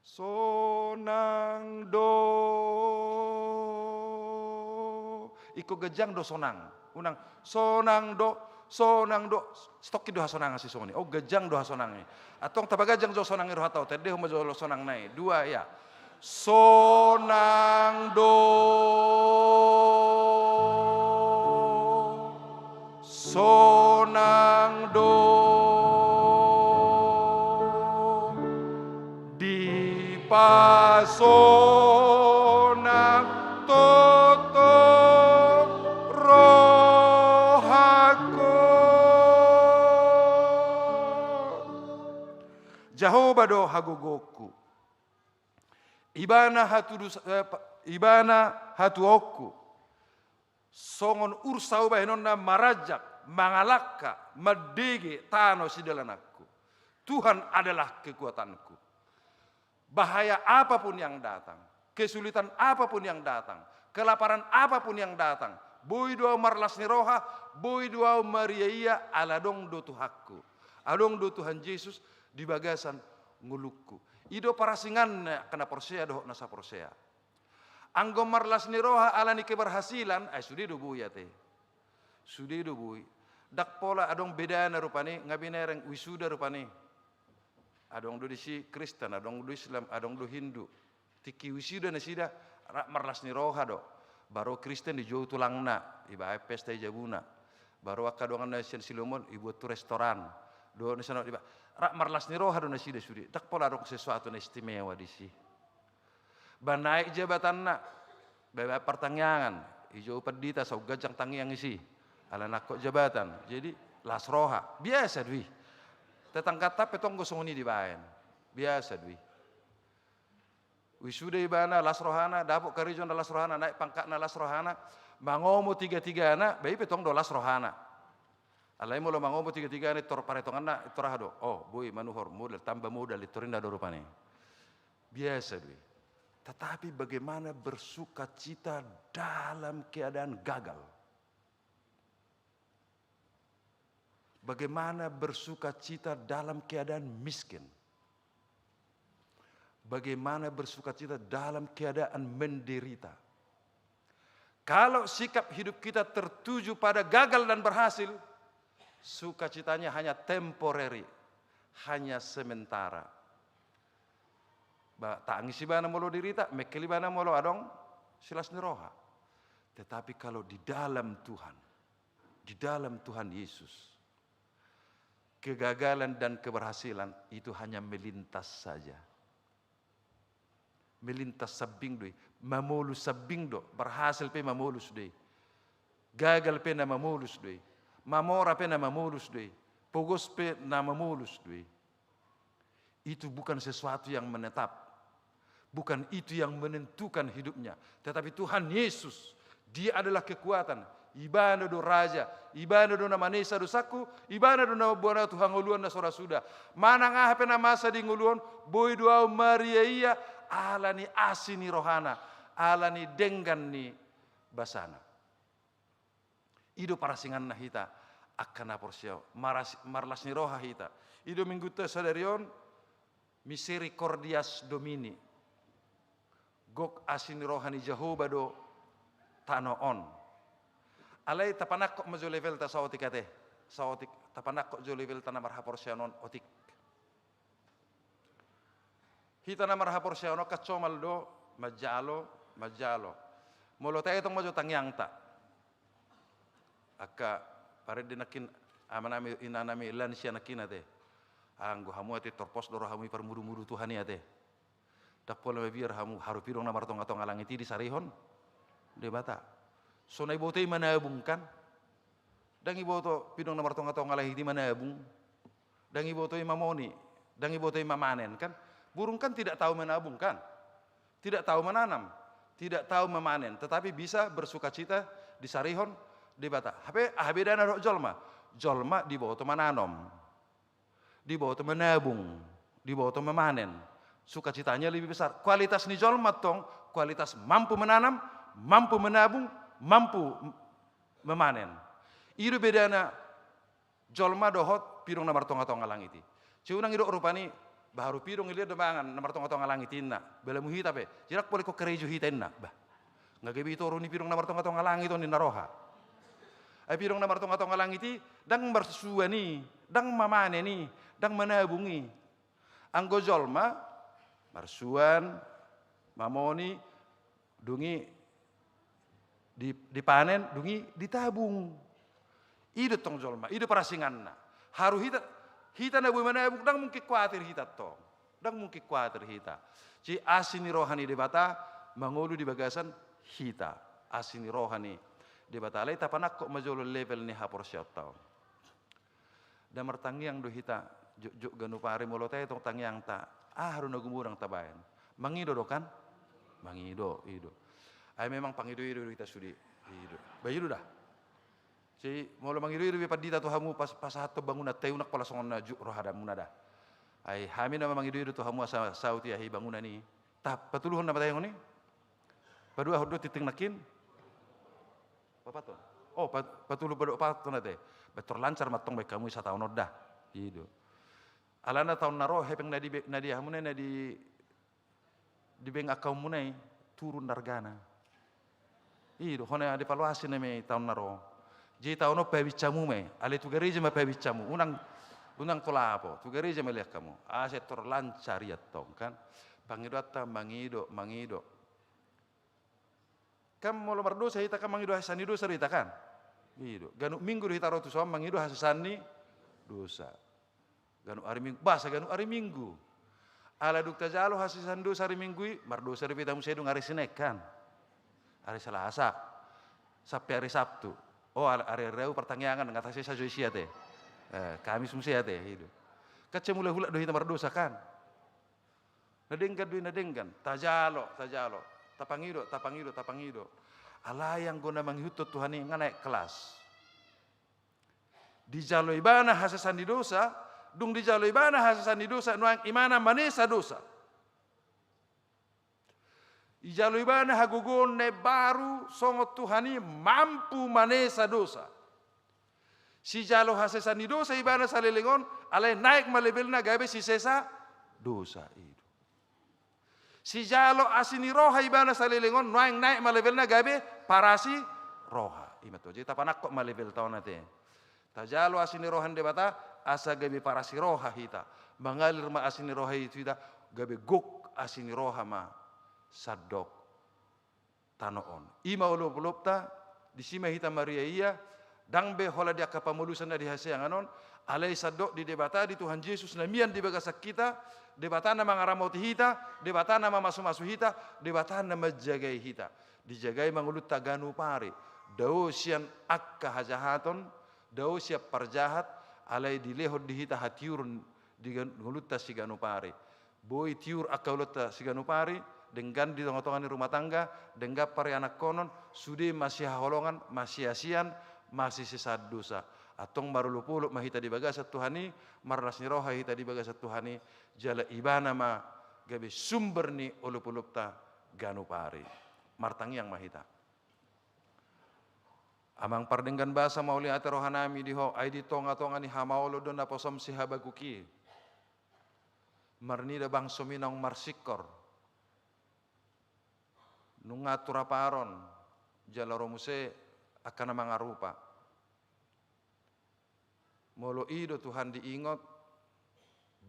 Sonang do. Ingkon ganjang do sonang. Unang sonang do, sonang do. Stokki do hasonangan sisongon i. O, ganjang do hasonangan i. Antong tapaganjang jo sonang i rohanta on, taendehon ma jolo sonang na i. Dua ya. Sonang do. Sonang do. Pasonang toto rohangku. Jahowa do hagogoonku. Ibana hatudu-, eh, pa-, Ibana hatuaonku. Songon ursa hubahenonna maranjak, mangalangka, mandege tano sidalananku. Tuhan adalah kekuatanku. Bahaya apapun yang datang, kesulitan apapun yang datang, kelaparan apapun yang datang, boi do ahu marlas ni roha, boi do ahu mariaia, ala adong do Tuhanku. Adong do Tuhan Jesus di bagasan ngolungku. I do parasinganna angka na porsea dohot na saporsea. Anggo marlas ni roha ala ni keberhasilan, ai sude do boi ate. Sude do boi. Ndang pola adong bedana rupani, nga binereng wisuda rupani. Adong do disi Kristen, adong do Islam, adong do Hindu. Tingki wisuda nasida, rap marlas ni roha do. Baru Kristen dijou tulangna, ibaen pesta i jabuna. Baru angka dongan na sian Siloam on, ibuat tu restoran. Do na sian on, iba-, rap marlas ni roha do nasida sude. Ndang pola adong sesuatu na istimewa disi. Ba naek jabatanna, ba, ba partangiangan, dijou pandita, saut ganjang tangiang disi. Ala nangkok jabatan. Jadi, las roha. Biasa do i. Tetangganta pe tong do songon i dibaen. Biasa do i. Wisuda ibana las rohana, dapot karejo na las rohana, naek pangkatna las rohana, mangomo tiga-tigana, ba i pe tong do las rohana. Alai molo mangomo tiga-tigana, intor parhitonganna, intor aha do? Oh, boi manuhor modal, tamba modal, intor inna do rupani. Biasa do i. Tetapi bagaimana bersukacita dalam keadaan gagal? Bagaimana bersukacita dalam keadaan miskin? Bagaimana bersukacita dalam keadaan menderita? Kalau sikap hidup kita tertuju pada gagal dan berhasil, sukacitanya hanya temporary, hanya sementara. Ba, tangis ibana molo derita, mengkel ibana molo adong silas ni roha. Tetapi kalau di dalam Tuhan, di dalam Tuhan Yesus, kegagalan dan keberhasilan itu hanya melintas saja. Melintas sambing do i, mamolus sambing do, berhasil pe mamolus do i. Gagal pe na mamolus do i. Mamora pe na mamolus do i. Pogos pe na mamolus do i. Itu bukan sesuatu yang menetap. Bukan itu yang menentukan hidupnya. Tetapi Tuhan Yesus, Dia adalah kekuatan. Ibana do Raja, Ibana do na manesa dosangku, Ibana do na mamboan ahu tu hangoluan na so ra suda. Manang aha pe na masa di ngolu on, boi do ahu mariaia, ala ni asi ni rohana, ala ni denggan ni basana. I do parasinganna hita, angka na porsea, maras-, marlas ni roha hita. I do minggunta sadari on, Misericordias Domini. Gok asi ni roha ni Jahowa do tano on. Alai tapanangkok ma jo levelta saotik ate. Saotik, tapanangkok jo levelta na marhaporseaon on otik. Hita na marhaporseaon on kan somal do, manjalo, manjalo. Molo taetong ma jo tangiangta. Angka parende nangkin, amanami, inanami, lansia nangkin ate. Anggo hamu ate, torpos do rohamu i parmudu-mudu Tuhan i ate. Ndang pola mabiar hamu, haru pidong na martonga-tonga langit i disarihon Debata. So na iboto i manabung kan. Ndang iboto pidong na martonga-tonga langit i manabung. Ndang iboto i mamoni, ndang iboto i mamanen kan. Burung kan tidak tahu menabung kan. Tidak tahu menanam, tidak tahu memanen, tetapi bisa bersukacita disarihon Debata. Hape, aha bedana dohot jolma? Jolma diboto mananom. Diboto menabung, diboto memanen, sukacitanya lebih besar. Kualitas ni jolma tong, kualitas mampu menanam, mampu menabung, mampu m-, memanen. I do bedana jolma dohot pidong na martonga-tonga langit i. Sai unang idok rupani, baharu pidong i liat do mangan na martonga-tonga langit i inna. Balamu hita pe, sai ndang pola ingkon karejo hita inna. Bah. Nga gabe i toru ni pidong na martonga-tonga langit on ninna roha. Ai pidong na martonga-tonga langit i, ndang marsuan i, ndang mamanen i, ndang manabung i. Anggo jolma, marsuan, mamoni, dung i di, dipanen, dung i ditabung. I do tong jolma, i do parasinganna. Haru hita, hita na boi manabung, ndang mungkin kuatir hita tong. Ndang mungkin kuatir hita. Jadi asi ni roha ni Debata mangolu di bagasan hita. Asi ni roha ni Debata. Alai tapanangkok ma jolo level ni haporseaonta on. Nda martangiang do hita, jotjot ganup ari molo taetong tangiangta, aha do na gumodang tabaen? Mangido do kan? Mangido, i do. Ai memang pangidoido do hita sude. I do. Ba i do da. Jadi molo mangidoido be pandita tu hamu pas, pasahathon bangunanta i, unang pola songon na jut rohamuna da. Ai hami nama mangidoido tu hamu asa saut i ahi bangunan i. Tah, patoluhon nama taengon i. Paduahon do tingting nangkin. Paopathon. Oh, pat-, patolu, paduahon, paopathon ate. Ba tor lancar ma antong baen hamu i sataon on da. I do. Alana taon na ro hepeng na di be-, na di ahamuna i, na di, di beng akaunmuna i, turun argana. I do, hona devaluasi nama i taon na ro. Jadi taon on pahabis hamu ma i, alai tu gareja ma pahabis hamu. Unang, unang tu lapo, tu gareja ma lean hamu. Asa tor lancar i antong kan. Pangidoanta mangido, mangido. Kan molo mardosa hita kan mangido hasesan ni dosa do hita kan? I do. Ganup minggu do hita ro tu son mangido hasesan ni dosa. Ganup ari minggu, ba asa ganup ari minggu. Ala dung tajalo hasesan dosa ari minggu i, mardosa do hita muse dung ari Senen kan? Ari Salasa. Sampe ari Sabtu. Oh, ala-, ari, ari Rabu partangiangan, nga tasesa jo i ate. Eh, Kamis muse ate, i do. Kan sai mulak-ulak do hita mardosa kan? Na denggan do i, na denggan. Tajalo, tajalo. Tapangido, tapangido, tapangido. Alai anggo na mangihuthon Tuhan i nga naek kelas. Dijalo ibana hasesan ni dosa, dung dijalo ibana hasesan ni dosa, nuaeng ibana manesa dosa. Dijalo ibana hagogoon na imbaru songon Tuhan i mampu manesa dosa. Sijalo hasesan ni dosa ibana saleleng on, alai naek ma levelna gabe sisesa dosa, i do. Sijalo asi ni roha ibana saleleng on, nuaeng naek ma levelna gabe parasi roha. I ma tutu, jadi tapanangkok ma levelta on ate. Tajalo asi ni roha ni Debata, asa gabe parasi roha hita. Mangalir ma asi ni roha i tu hita, gabe gok asi ni roha ma sandok tano on. I ma olopolopta, disi ma hita mariaia, ndang be holan di angka pamolusan na di hasiangan on, alai sandok di Debata, di Tuhan Jesus na mian di bagasan hita, Debata na mangaramoti hita, Debata na mamasumasu hita, Debata na manjagai hita. Dijagai ma ngolunta ganup ari, dao sian angka hajahaton, dao sian parjahat, alai dilehon di hita hatiuron di gan-, ngolunta siganup ari. Boi tiur angka ulaonta siganup ari, denggan di tongatonga ni rumah tangga, denggan parianakhonon, sude masihaholongan, masiasian, masisesaan dosa. Antong marolopolop ma hita di bagasan Tuhan i, marlas ni roha hita di bagasan Tuhan i, jala ibana ma gabe sumber ni olopolopta ganup ari. Martangiang ma hita. Amang pardenggan basa, mauliate rohanami di Ho, ai di tongatonga ni hamaolon do naposom sihabaguk i. Marnida bangsomi naung marsingkor. Nunga tu rap aron, jala ro muse angka na mangarupa. Molo i do Tuhan diingot,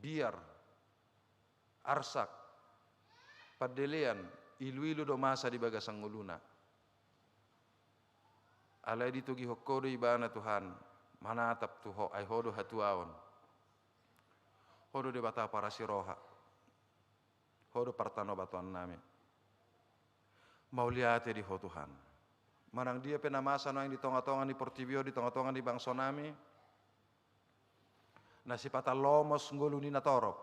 biar, arsak, pandelean, iluilu do masa di bagasan ngoluna. Alai ditogihon Ho do ibana Tuhan, manatap tu Ho, ai Ho do hatuaon. Ho do Debata parasi roha. Ho do partanobatoannami. Mauliate di Ho Tuhan. Manang dia pe na masa nuaeng di tongatonga ni portibi on, di tongatonga ni bangsonami, na sipata lomos ngolu ni natorop.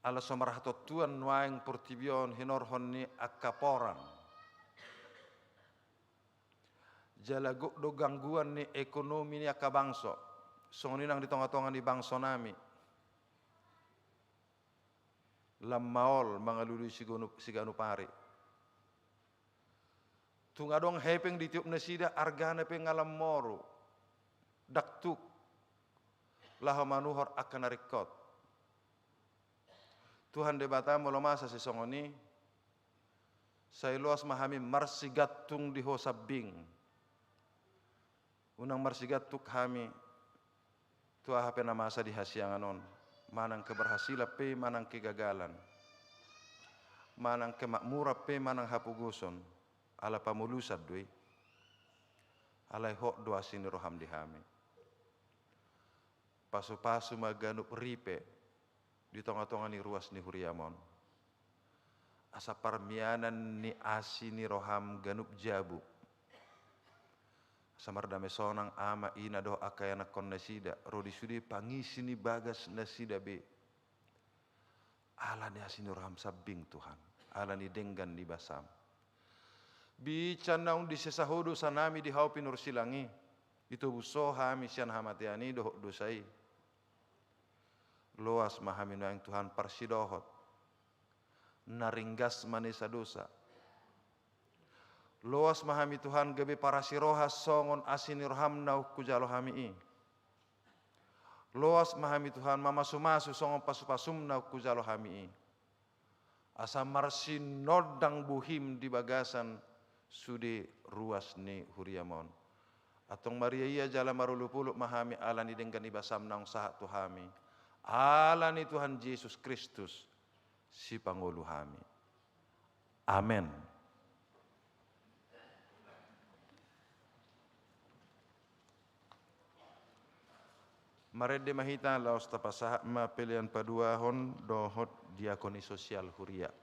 Ala so marhatontuan nuaeng portibi on hinorhon ni angka porang. Jala gok do gangguan ni ekonomi ni angka bangso. Songon i nang di tongatonga ni bangsonami. Lam maol mangalului siganup, siganup ari. Tung adong hepeng ditiop nasida, argana pe nga lam moru. Ndang tuk. Laho manuhor angka na ringkot. Tuhan Debata, molo masa sisongon i, sai loas ma hami marsigantung di Ho sambing. Unang marsigantung hami tu aha pe na masa di hasiangan on, manang keberhasilan pe, manang kegagalan, manang kemakmuran pe, manang hapogoson, ala pamolusan do i. Alai hot do asi ni roham di hami. Pasupasu ma ganup ripe, di tonga-tonga ni ruas ni huriam on. Asa parmianan ni asi ni roham ganup jabu. Asa mardame sonang ama, ina dohot angka ianakhon nasida, ro di sude pangisi ni bagas nasida be. Ala ni asi ni roham sambing Tuhan, ala ni denggan ni basam. Bican naung disesa Ho dosa nami di hau pinursilang i, ditobus Ho hami sian hamatean i dohot dosa i. Loas ma hami nuaeng Tuhan parsidohot na ringgas manesa dosa. Loas ma hami Tuhan gabe parasi roha songon asi ni roham naung hujalo hami i. Loas ma hami Tuhan mamasu-masu songon pasu-pasum naung hujalo hami i. Asa marsinondang bohim di bagasan sude ruas ni huriam on. Antong maria ia jala marolop-olop ma hami ala ni denggan ni basam naung sahat tu hami. Ala ni Tuhan Jesus Kristus, sipangolu hami. Amen. Marende ma hita laos tapasahat ma pelean paduahon dohot diakoni sosial huria.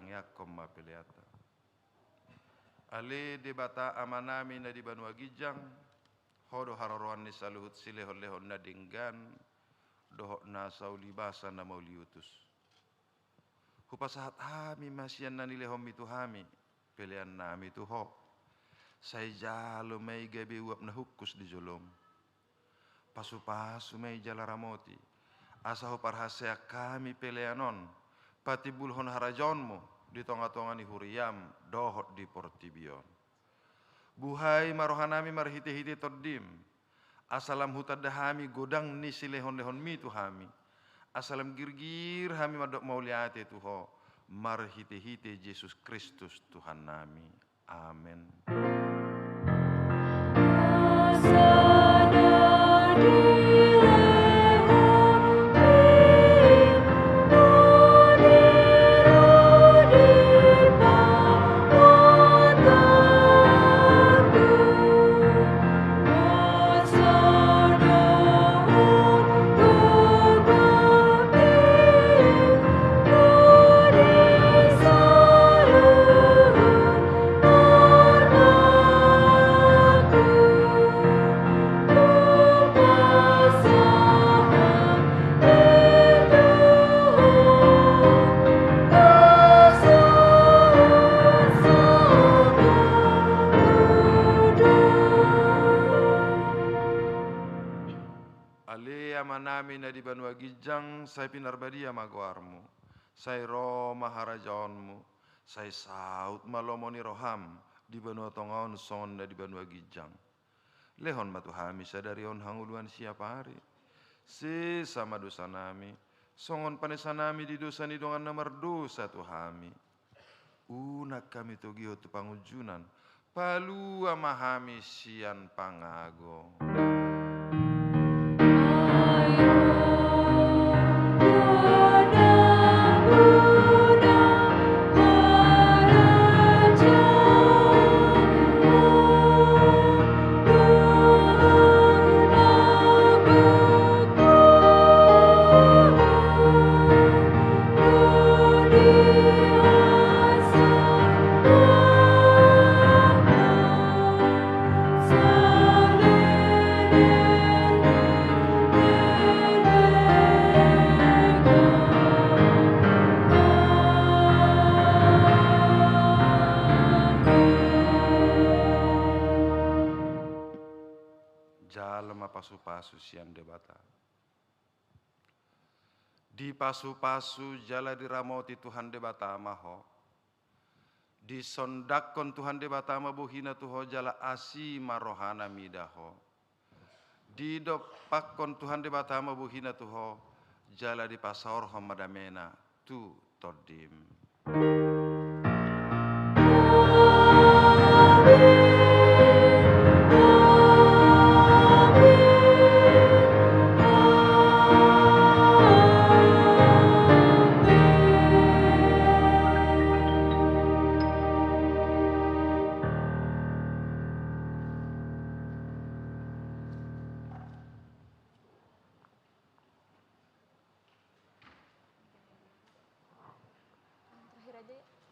tangiangkon ma peleanta. Ale Debata Amanami na di banua ginjang, Ho do haroroan ni saluhut silehonlehon na denggan dohot nasa ulibasa na mauliutus. Hupasahat hami ma sian na nilehonMi tu hami peleannami tu Ho. Sai jalo ma i gabe uap na hungkus di joloM. Pasupasu ma i jala ramoti, asa huparhaseang hami pelean on patimbulhon harajaonMu di tongatonga ni huriaM dohot di portibi on. Buhai ma rohanami marhitehite TondiM, asa lam hutanda hami godang ni silehonlehonMi tu hami, asa lam girgir hami mandok mauliate tu Ho, marhitehite Jesus Kristus Tuhannami. Amen. Ale Amanami na di banua ginjang, sai pinarbadia ma goarMu, sai ro ma harajaonMu, sai saut ma lomo ni rohaM di banua tonga on songon na di banua ginjang. Lehon ma tu hami sadari on hangoluan siapari. Sesa ma dosanami, songon panesanami di dosa ni dongan na mardosa tu hami. Unang hami togihon tu pangunjunan, palua ma hami sian pangago. Jalo ma pasupasu sian Debata. Dipasupasu jala diramoti Tuhan Debata ma ho. Disondangkon Tuhan Debata ma bohina tu ho jala asi ma rohana mida ho. Didompakkon Tuhan Debata ma bohina tu ho jala dipasaorhon ma damena tu tondim. Terakhir aja ya.